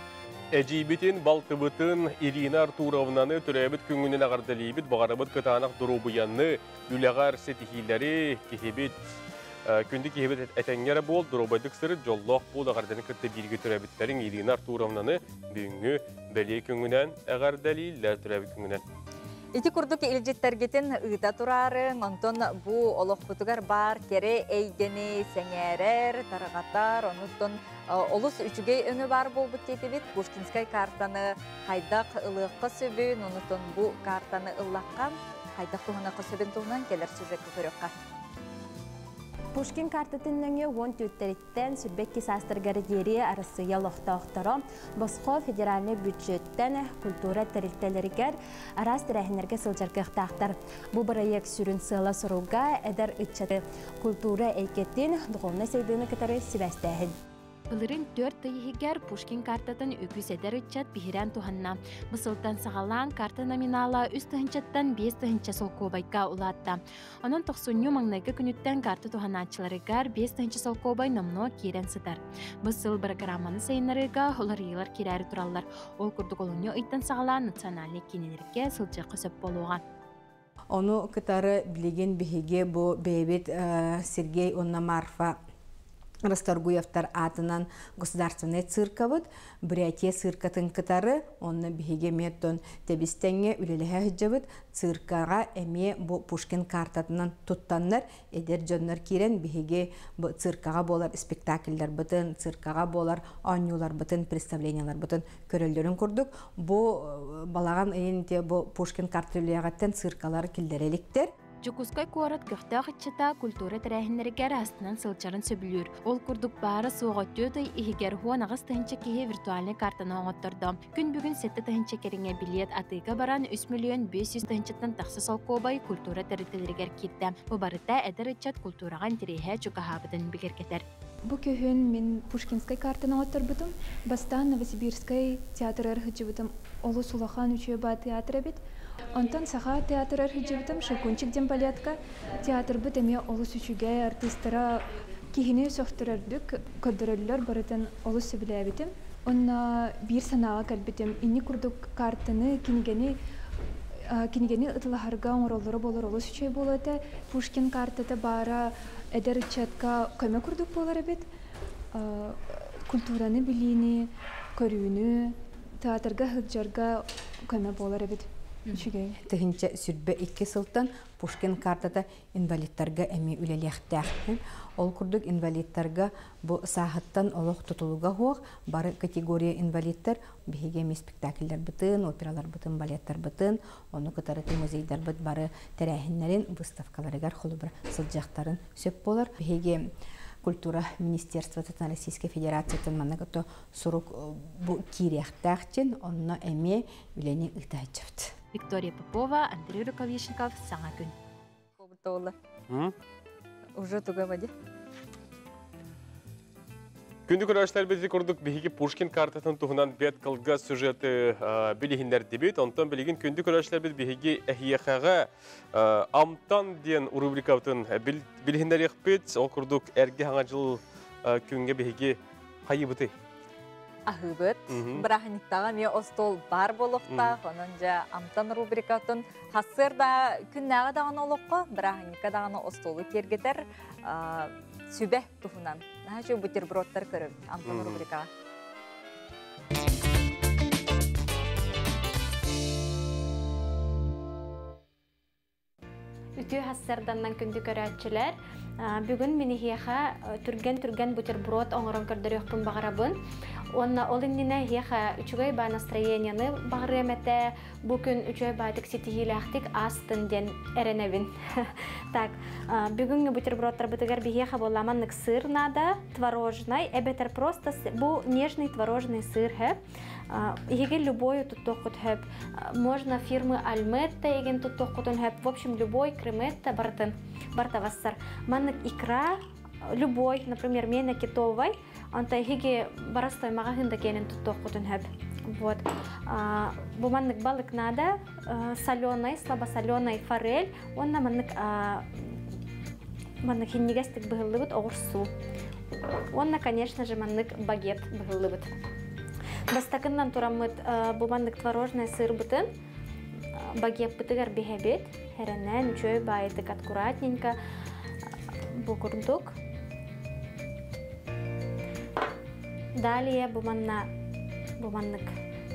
Эдьиийбитин, балтыбытын Ирина Артуровнаны төрөөбүт күҥҥүнэн эҕэрдэлиибит, баҕарабыт кытаанах доруобуйаны, үлэҕэр ситиһиилэри, киһибит күндү киһибит этэҥҥэ эрэ буол, доруобайдык сырыт, дьоллоох буол. Эҕэрдэни кытта бииргэ төрөөбүттэриҥ Ирина Артуровнаны бүгүҥҥү бэлиэ күҥҥүнэн эҕэрдэлииллэр, төрөөбүт күҥҥүнэн. Ити курдук илдьиттэргитин ыыта тураарыҥ, онтон бу олохпутугар баар кэрэ эйгэни сэҥээрэр, тарҕатар, онуттан олус үчүгэй өҥө баар буолбут диэтибит. Пушкинскай картаны хайдах ылыахха сөбүн, онуттан бу картаны ыллахха хайдах туһаныахха сөбүн туһунан кэлэр сюжекка көрүөххэ. Пушкин картатын нөҥүө 14-тэн 22 саастарыгар диэри Арассыыйа олохтоохторо босхо федеральнай бюджеттэн культура тэрилтэлэригэр араас тэрээһиннэргэ сылдьар кыахтаахтар. Бу бырайыак сүрүн сыала-соруга эдэр ыччаты культура эйгэтин, духовнай сайдыыны кытары сибээстээһин. Былырын 4 ый иһигэр Пушкин картатын үгүс эдэр ыччат биһирээн туһанна. Бу сылтан саҕалаан карта номинала 3 тыһыынчаттан 5 тыһыынча солкуобайга улаатта. Онон тохсунньу маҥнайгы күнүттэн карта туһанааччыларыгар 5 тыһыынча солкуобай номнуо киирэн сытар. Бу сыл бырагырааманы сайыннарыыга уларыйыылар киирээри тураллар. Ол курдук олунньу ыйтан саҕалаан национальнай киинэлэргэ сылдьыахха сөп буолуоҕа. Ону кытары билигин биһиги бу бэйэбит Сергей уонна Марфа Расторгуевтар аатынан государственнай циркабыт, Бурятия циркатын кытары, онно биһиги эмиэ оттон тэбистэҥҥэ үлэлэһэ сылдьабыт. Циркаҕа эмиэ бу Пушкин картатынан туттаннар эдэр дьоннор киирэн биһиги бу циркаҕа буолар спектакльларбытын, циркаҕа буолар оонньууларбытын, представленияларбытын көрөллөрүн курдук бу балаҕан ыйын ити бу Пушкин карта үлэҕиттэн циркалар киллэрэ иликтэр. Дьокуускай куорат көхтөөх ыччата культура тэрээһиннэригэр астынан сылдьарын сөбүлүүр. Ол курдук баара-суоҕа 4 ый иһигэр 18 тыһыынча киһи виртуальнай картаны оҥоттордо. Күн бүгүн 7 тыһыынча кэриҥэ билиэт атыыга баран 3 миллион 500 тыһыынчаттан тахса солкуобай культура тэрилтэлэригэр киирдэ. Бу барыта эдэр ыччат культураҕа интэриэһэ чугаһаабытын бигэргэтэр. Бу күһүн мин Пушкинскай картаны оҥотторбутум. Бастаан Новосибирскай театрыгар сылдьыбытым. Олус улахан үчүгэй баа театр эбит. Онтон Саха театрыгар сылдьыбытым, Щелкунчик диэн балетка. Театрбыт эмиэ олус үчүгэй, артыыстара киһини сөхтөрөрдүк көрдөрөллөр, барытын олус сөбүлээбитим. Онно биир санааҕа кэлбитим. Инник курдук картаны, кинигэни кинигэни ытылаһарга оҥороллоро буолар олус үчүгэй буолуо этэ. Пушкин картата баара эдэр ыччатка көмө курдук буолар эбит. Культураны билиини, көрүүнү, театрга сылдьарга көмө буолар эбит. Үчүгэй. 1022 сылтан Пушкин картата инвалидтарга эмиэ үлэлиэхтээх. Ол курдук инвалидтарга бу сааһыттан олох тутулуга суох бары категория инвалидтар биһиги эмиэ спектакльларбытын, операларбытын, балеттарбытын, ону кытары музейдарбыт бары тэрээһиннэрин, выставкаларыгар холобура сылдьыахтарын сөп буолар. Биһиги культура министерствотыттан Российской Федерациятын манна кытта сурук бу киириэхтээх онно эмиэ үлэни ыытааччыбыт. Виктория Попова, Андрей Рукавишников, Саҥа күн. Уже туга бади. Күндү көрөөччүлэр, курдук биһиги Пушкин картатын туһунан бет кылгас сюжеты билиһиннэрдибит. Онтон билигин, күндү көрөөччүлэрбит, биһиги эһиэхэҕэ Амтан диэн рубрикабытын билиһиннэриэхпит. Ол курдук эргэ хаҥа жыл күҥҥэ биһиги хайыбыты аһыыбыт. Бырааһынньыктааҕы эмиэ остуол бар буолуохтаах. Онон дьэ Амтан рубрикатын хассыр да күннээҕи даҕаны олоххо, бырааһынньыкка даҕаны остуолу киэргэтэр сүбэ туһунан. Наһаа бутербродтар көрөбүт Амтан рубрикаҕа. Үтүө хассарданнан күндү көрөөччүлэр. Бүгүн мин эһиэхэ түргэн-түргэн бутерброд оҥорон көрдөрүөхпүн баҕарабын. Онна ол иннинэ эһиэхэ үчүгэй баа настроениены баҕарыам этэ. Бу күн үчүгэй баатык ситиһиилээхтик аастын диэн эрэнэбин. Так, бүгүҥҥү бутербродтарбытыгар биһиэхэ буолла маннык сыр наада, творожный, эбэтэр просто бу нежный творожный сыр хөп. Иһиги любой туттуоххут хөп. Можно фирмы Альметта еген туттуоххутун хөп. В общем, любой креметта бартын бартавассар. Маннык икра любой, например, мена китовай, онта иһиги барастой маҕаһыын да киэнин туттуоххутун хөп. Вот. Бу маннык балык надо, соленый, слабосоленый форель, онна маннык маннык хиннигестик быһыллыбыт оҕурсуу. Уонна, конечно же, маннык багет быһыллыбыт. Бастакыннан тураммыт бу маннык творожный сырбытын багеппытыгар биһэбит. Хэрэнэн, үчүгэй баайытык аккуратненько бу курдук. Далее бу манна бу маннык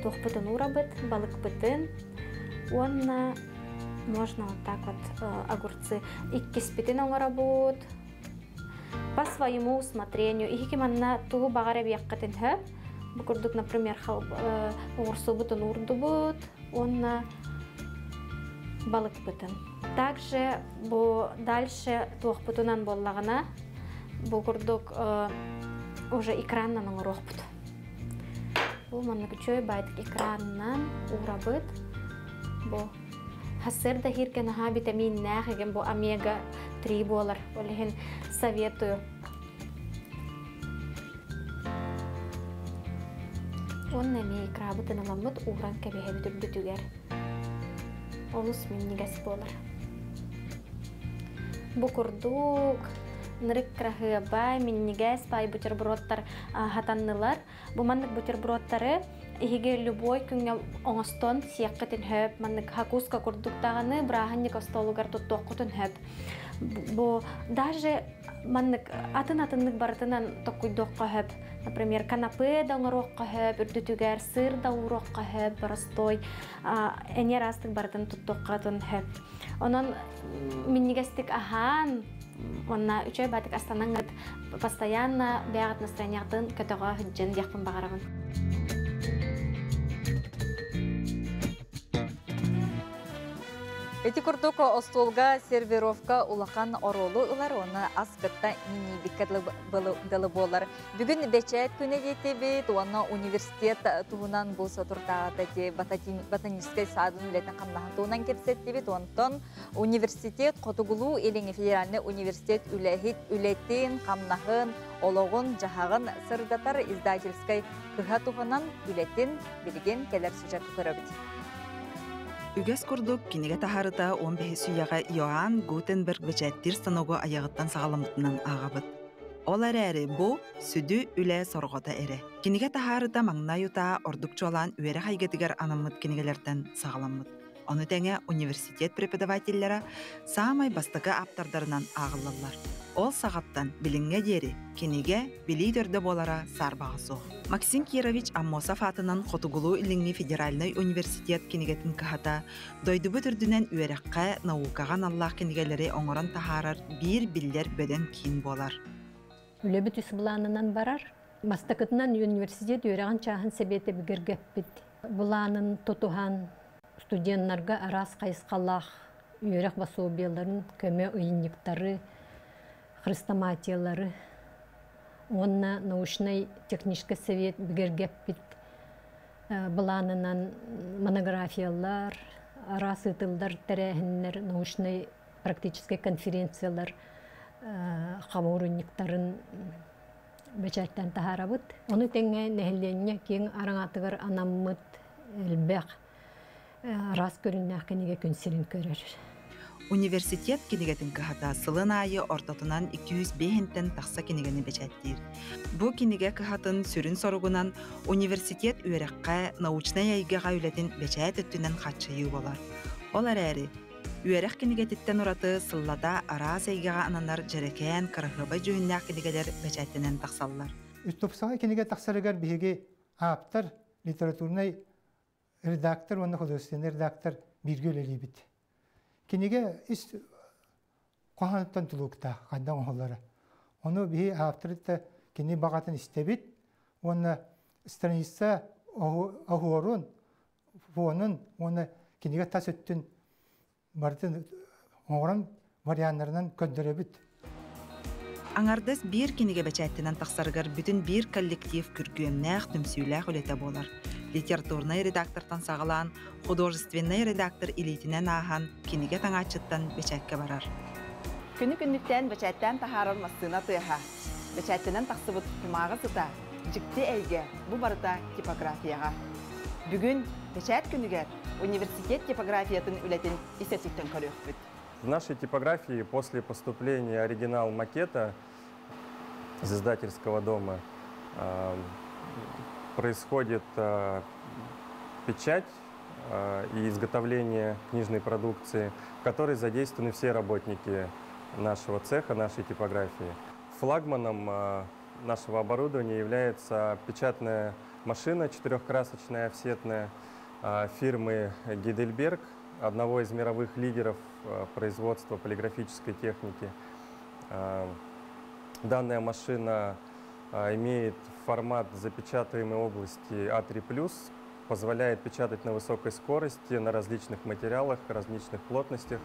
туохпутун уурабыт, балыкпытын уонна можно вот так вот огурцы иккиспитин оҥоробут по своему усмотрению. Иһики манна тугу баҕар эбиэххитин хөп. Бу курдук, например, оҕурсубутун уурдубут уонна балыкпытын. Также бу дальше туохпутунан буоллаҕына, бу курдук уже экраннан оҥоруохпут. Бу маннык үчүгэй баайдык экранынан уурабыт. Бу хасыр да хирген аха витаминнээх еген бу омега-3 буолар. Ол иһин советую. Уонна эмиэ икрабытын ыламмыт ууран кэбиһэбит үрдүтүгэр. Олус минньигэс буолар. Бу курдук нырык кыраһыабай, минньигэс пай бутербродтар хатаннылар. Бу маннык бутербродтары иһиги любой күҥҥэ оҥостон сиэххитин хөп, маннык хакуска курдук даҕаны бырааһынньык остуолугар туттуоххутун хөп. Бу даже маннык атын-атыннык барытынан токкуйдуохха хөп. Например, канапе да оҥоруохха хөп, үрдүтүгэр сыр да ууруохха хөп, простой энер астык барытын туттуоххатын хөп. Онон минньигэстик аһаан, онна үчүгэй баатык астанаҥҥыт постоянно бэйэҕит настроениеҕытын көтөҕө сылдьын диэхпин баҕарабын. Ити курдук остуолга сервировка улахан оруолу ылар уонна ас кытта минньийбиккэ дылы буолар. Бүгүн бэчээт күнэ диэтибит уонна университет туһунан бу сотуртааҕыта ити ботаническай саадын үлэтин хамнаһын туһунан кэпсэттибит. Онтон университет Хотугулуу-Илиҥҥи федеральнай университет үлэһит үлэтин, хамнаһын, олоҕун, дьаһаҕын сырдатар издательскай кыһа туһунан үлэтин билигин кэлэр сюжекка көрөбүт. Үгэс курдук, кинигэ таһаарыта 15 үйэҕэ Иоанн Гутенберг бэчээттиир станогу айаҕыттан саҕаламмытынан ааҕабыт. Ол эрээри бу сүдү үлэ сорҕото эрэ. Кинигэ таһаарыта маҥнай утаа ордук чуолаан үөрэх эйгэтигэр анаммыт кинигэлэртэн саҕаламмыт. Ону тэҥэ университет преподавателлэрэ саамай бастакы ааптардарынан ааҕыллаллар. Ол саҕаттан билиҥҥэ диэри кинигэ билии төрдө буолара саарбаҕа суох. Максим Кирович Аммосов аатынан Хотугулуу-Илиҥҥи федеральнай университет кинигэтин кыһата дойдубут үрдүнэн үөрэххэ, наукаҕа аналлаах кинигэлэри оҥорон таһаарар биир биллэр бөдөҥ киин буолар. Үлэбит үс былаанынан барар. Бастакытынан университет үөрэҕин чааһын сэбиэтэ бигэргэппит былаанын тутуһан студеннарга араас хайысхалаах үөрэх пособиеларын, көмө ыйынньыктары, хрестоматиялары уонна научнай техническэй совет бигэргэппит былаанынан монографиялар, араас ыытыллар тэрээһиннэр, научнай практическай конференциялар хомуурунньуктарын бэчээттээн таһаарабыт. Ону тэҥэ нэһилиэнньэ киэҥ араҥатыгар анаммыт элбэх араас көрүҥнээх кинигэ күн сирин көрөр. Университет кинигэтин кыһата сылын аайы ортотунан 205-тэн тахса кинигэни бэчээттиир. Бу кинигэ кыһатын сүрүн соругунан университет үөрэххэ, научнай эйгэҕэ үлэтин бэчээт өттүнэн хааччыйыы буолар. Ол эрээри, үөрэх кинигэтиттэн ураты сыллата араас эйгэҕэ ананар дьэрэкээн, кыраһыабай дьүһүннээх кинигэлэр бэчээттэнэн тахсаллар. Тупсаҕай кинигэ тахсарыгар биһиги ааптар, литературнай редактор уонна художественный редактор бииргэ үлэлиибит. Кинигэ ис хоһоонуттан тулуктаах хайдах оҥоһуллара. Ону биһи ааптарытта кини баҕатын истэбит уонна Страница оһуорун, фонун уонна кинигэ тас өттүн барытын оҥорон варианнарынан көрдөрөбүт. Аҥардас биир кинигэ бэчээттэнэн тахсарыгар бүтүн биир коллектив күргүөмнээх, түмсүүлээх үлэтэ буолар. Литературнай редактортан саҕалаан, художественнай редактор илиитинэн ааһан, кинигэ таҥааччыттан бэчээккэ барар. Күнү күннүктээн бэчээттээн таһаарар массыына тыаһа, бэчээттэнэн тахсыбыт кумааҕы сыта, дьикти эйгэ бу барыта типографияҕа. Бүгүн бэчээт күнүгэр университет типографиятын үлэтин ис өттүттэн көрүөхпүт. В нашей типографии после поступления оригинал макета из издательского дома происходит печать и изготовление книжной продукции, в которой задействованы все работники нашего цеха, нашей типографии. Флагманом нашего оборудования является печатная машина четырехкрасочная офсетная фирмы Гейдельберг, одного из мировых лидеров производства полиграфической техники. Данная машина имеет формат запечатываемой области А3+, позволяет печатать на высокой скорости, на различных материалах, различных плотностях.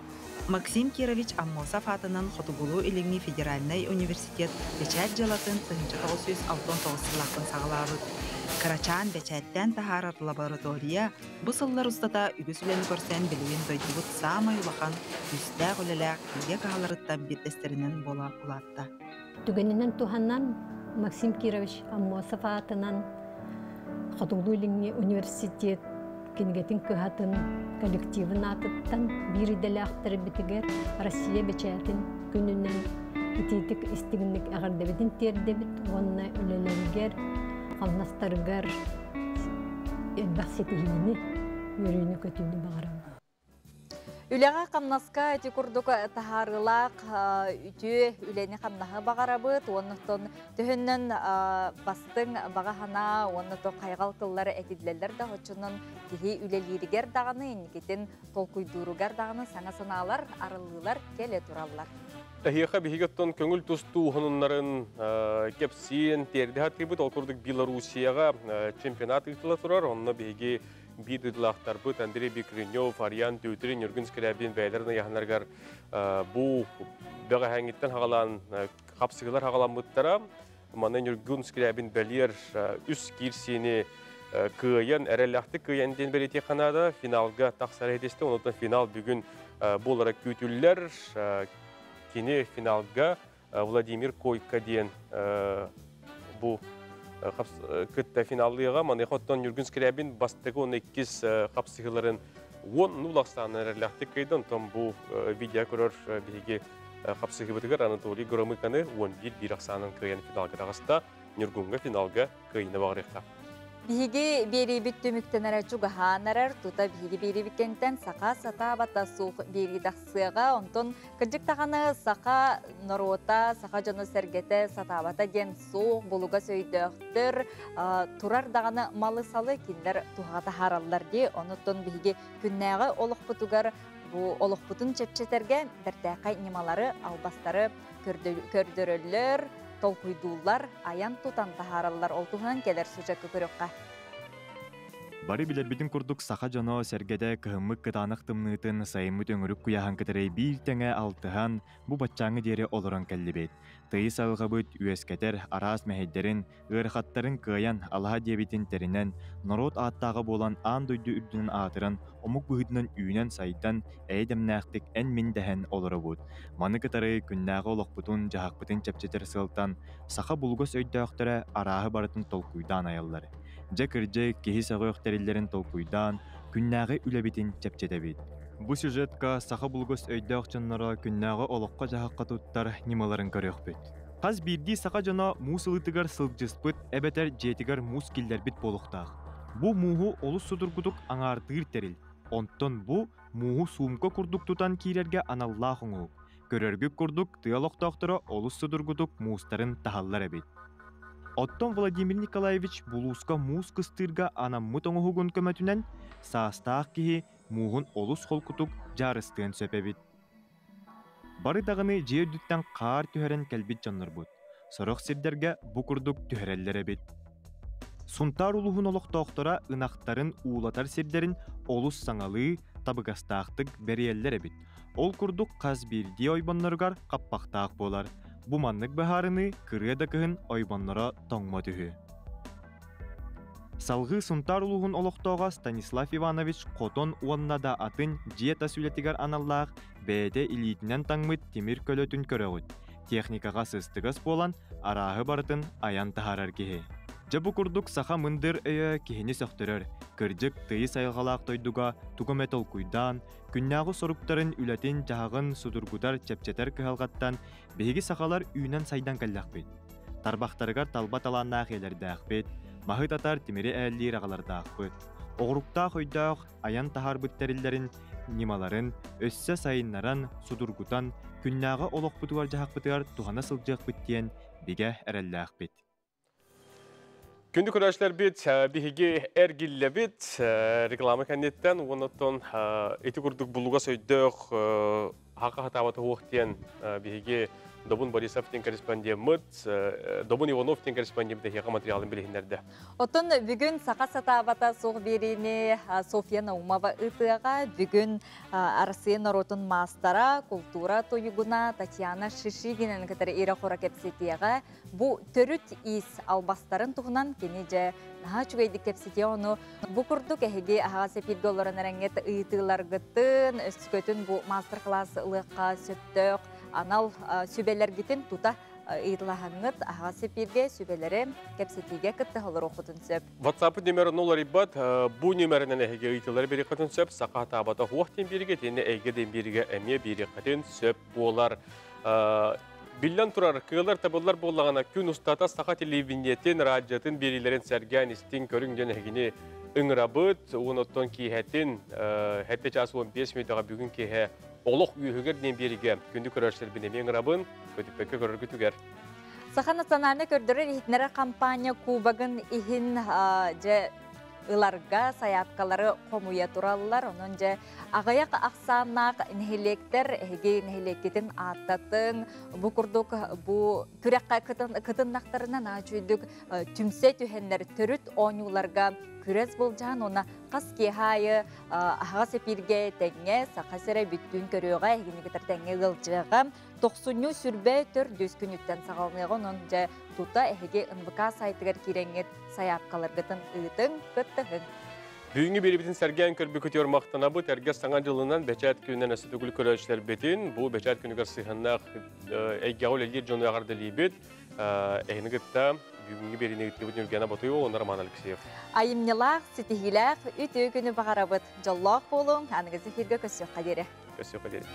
Максим Кирович Аммосов аатынан Хотугулуу-Илиҥҥи федеральнай университет бэчээт дьыалатын 1969 сыллаахтан саҕалаабыт. Кырачаан бэчээттээн таһаарар лаборатория бу сыллар устата үгүс үлэни көрсөн билигин дойдубут саамай улахан, күүстээх үлэлээх кинигэ кыһаларыттан биирдэстэринэн буола улаатта. Түгэнинэн туһанан Максим Кирович Аммосов аатынан Хотугулуу-Илиҥҥи университет кинигэтин кыһатын коллективын аатыттан биир идэлээхтэрбитигэр Россия бэчээтин күнүнэн итиитик истиҥник эҕэрдэбитин тиэрдэбит уонна үлэлэригэр, хамнастарыгар элбэх ситиһиини, үөрүүнү-көтүүнү баҕарабын. Үлэҕэ-хамнаска ити курдук таһаарыылаах үтүө үлэни-хамнаһы баҕарабыт уонна төһөннөн бастыҥ баҕа санаа уонна то хайҕал тыллары этиллэллэр да оччонон киһи үлэлииригэр даҕаны инникитин толкуйдууругар даҕаны саҥа санаалар арыллыылар кэлэ тураллар. Эһиэхэ биһиги оттон көҥүл тустуу уһунуннарын кэпсиэн тиэрдэ сатыыбыт. Ол курдук Белоруссияҕа чемпионат ыытыла турар. Онно биһиги биир дойдулаахтарбыт Андрей Бекренев, Ариан Дмитрий, Ньургун Скрябин бэйэлэрин ыйаһынарыгар бу бөҕөһөөҥҥүттэн хаҕалаан хапсыгылар хаҕаламмыттара. Манна Ньургун Скрябин бэлиэр үс киирсиини кыайан, эрэллээхтик кыайан диэн бэлиэтиэххэ наада. Финалга тахсар иһитистэ. Онтон финал бүгүн буолара күүтүллэр. Кини финалга Владимир Койко диэн бу кытта финаллыаҕа. Маныаха оттон Ньургун Скрябин бастакы уонна иккис хапсыһыыларын уон нул ахсаанынан эрэллээхтик кыайда. Онтон бу видео көрөр биһиги хапсыһыыбытыгар Анатолий Громыканы 11 биир ахсаанын кыайан финалга таҕыста. Ньургунга финалга кыайыыны баҕарыахха. Биһиги биэриибит түмүктэнэрэ чугаһаан эрэр, тута биһиги биэриибит кэнниттэн саха сатаабата суох биэрии тахсыаҕа, онтон кырдьык даҕаны саха норуота, саха дьоно-сэргэтэ сатаабата диэн суох, булугас өйдөөхтөр, турар даҕаны малы-салы кинилэр туһаҕа таһаараллар дии, онуттан биһиги күннээҕи олохпутугар бу олохпутун чэпчэтэргэ бэртээхэй ньымалары, албастары көрдөрөллөр, толкуйдууллар, айан-тутан таһаараллар. Ол туһунан кэлэр сюжекка көрүөххэ. Бары билэрбитин курдук саха дьоно сэргэтэ кыһыммыт кытаанах тымныытын, сайыммыт өҥүрүк куйааһын кытары биир тэҥэ алтыһан, бу баччааҥҥы диэри олорон кэллибит. Тыйыс алҕабыт үөскэтэр араас мэһэйдэрин, ыарахаттарын кыайан, алаһа диэбитин тэринэн, норуот ааттааҕа буолан аан дойду үрдүнэн аатыран, омук быһыытынан үүнэн-сайдан, эйэ-дэмнээхтик эн-мин дэһэн олоробут. Маны кытары күннээҕи олохпутун-дьаһахпытын чэпчэтэр сыалтан саха булугас өйдөөхтөрө арааһы барытын толкуйдаан айаллар. Дьэ кырдьык, киһи сөҕүөх тэриллэрин толкуйдаан, күннээҕи үлэбитин чэпчэтэбит. Бу сюжетка саха булугас өйдөөх дьонноро күннээҕи олоххо-дьаһахха туттар ньымаларын көрүөхпүт. Хас биирдии саха дьоно муус ылыытыгар сылдьыспыт эбэтэр дьиэтигэр муус киллэрбит буолуохтаах. Бу мууһу олус судургутук аҥаардыыр тэрил, онтон бу мууһу суумка курдук тутан киирэргэ аналлаах оҥоһук. Көрөргүт курдук, тыа олохтоохторо олус судургутук муустарын таһаллар эбит. Оттон Владимир Николаевич булууска муус кыстыырга анаммыт оҥоһугун көмөтүнэн саастаах киһи мууһун олус холкутук дьаарыстыан сөп эбит. Бары даҕаны дьиэ үрдүттэн хаар түһэрэн кэлбит дьоннорбут. Сорох сирдэргэ бу курдук түһэрэллэр эбит. Сунтаар улууһун олохтоохторо ынахтарын уулатар сирдэрин олус саҥалыы, табыгастаахтык бэрийэллэр эбит. Ол курдук хас биирдии ойбонноругар хаппахтаах буолар. Бу маннык быһаарыныы кырыа да кыһын ойбонноро тоҥмот үһү. Салҕыы Сунтаар улууһун олохтооҕо Станислав Иванович хотон уонна да атын дьиэ тас үлэтигэр аналлаах бэйэтэ илиитинэн таҥмыт тимир көлөтүн көрөҕүт. Техникаҕа сыстыгас буолан, арааһы барытын айан таһаарар киһи. Дьэ бу курдук саха мындыр өйө киһини сөхтөрөр. Кырдьык, тыйыс айылҕалаах дойдуга тугу эмэ толкуйдаан, күннээҕи соруктарын, үлэтин-дьаһаҕын судургутар, чэпчэтэр кыһалҕаттан биһиги сахалар үүнэн-сайдан кэллэхпит. Тарбахтарыгар талба талааннаах ийэлэрдээхпит, маһы татар тимири ээллиир аҕалардаахпыт. Оҕуруктаах өйдөөх айан таһаарбыт тэриллэрин, ньымаларын өссө сайыннаран, судургутан, күннээҕи олохпутугар-дьаһахпытыгар туһана сылдьыахпыт диэн бигэ эрэллээхпит. Күндү көрөөччүлэрбит, биһиги эргиллэбит реклама кэнниттэн уонна ити курдук булугас өйдөөх хака хатаабата уох диэн биһиги Добун Борисов диэн корреспондеммыт, Добун Иванов диэн корреспондеммыт эһиэхэ материалын билиһиннэрдэ. Оттон бүгүн саха сатаабата суох биэриини Софья Наумова ытыаҕа. Бүгүн Арассыыйа норуотун маастара, култуура туйгуна Татьяна Шишигинаны кытары ирэ-хоро кэпсэтиэҕэ. Бу төрүт иис албастарын туһунан кини дьэ наһаа үчүгэйдик кэпсэтиэ ону бу курдук эһиги аһаҕас эфиргэ олорон эрэҥҥит ыйытыыларгытын өскөтүн бу мастер-класс ылыахха сөптөөх анал сүбэлэргитин тута ыйытылаһаҥҥыт аһаҕас эфиргэ сүбэлэри кэпсэтиигэ кытта олоруоххутун сөп. WhatsApp нөмер уларыйбат, бу нөмеринэн эһиги ыйытыылары бириэххитин сөп, саха таабата хуох диэн биригэ, итиэннэ эйгэ диэн биригэ эмиэ бириэххитин сөп буолар. Биллэн турар, кыалар табыллар буоллаҕына, күн устата саха телевидениетин, радиотын биэриилэрин сэргээн истиҥ, көрүҥ диэн эһигини ыҥырабыт. Уон оттон киэһэтин, 7 чаас 15 мүнүүтэҕэ бүгүн киэһэ олох үөһүгэр диэн биэриигэ күндү көрөөччүлэрбин эмиэ ыҥырабын, көтүппэккэ көрөргүтүгэр. Саха национальнай көрдөрөр-иһитиннэрэр компания кубогын иһин дьэ ыларга сайаапкалары хомуйа тураллар. Онон дьэ аҕыйах ахсааннаах нэһилиэктэр эһиги нэһилиэккитин ааттатын бу курдук бу күрэххэ кытыннахтарына наачүйдүк түмсэ түһэннэр төрүт оонньууларга күрэс былдьаан уонна хас киэһэ аайы аһаҕас эпииргэ тэҥҥэ Саха сирэ бүттүүн көрүөҕэ эһигини кытары тэҥҥэ ыалдьыаҕа тохсунньу сүрбэ төрдүс күнүттэн саҕаланыаҕа онон дьэ тута эһиги НВК сайтыгар киирэҥҥит сайаапкаларгытын ыытыҥ, кыттыһыҥ. Бүгүҥҥү биэриибитин сэргээн көрбүкүтүгэр махтанабыт. Эргэ саҥа дьылынан бэчээт күнүнэн өссө төгүл көрөөччүлэрбитин, бу бэчээт күнүгэр сыһыаннаах эйгэҕэ үлэлиир дьону эҕэрдэлиибит. Эһини кытта бүгүҥҥү биэриини ыыттыбыт Ньургена Ботуева уонна Роман Алексеев. Айымньылаах, ситиһиилээх үтүө күнү баҕарабыт. Дьоллоох буолуҥ, аныгы эфиргэ көрсүөххэ диэри. Көрсүөххэ диэри.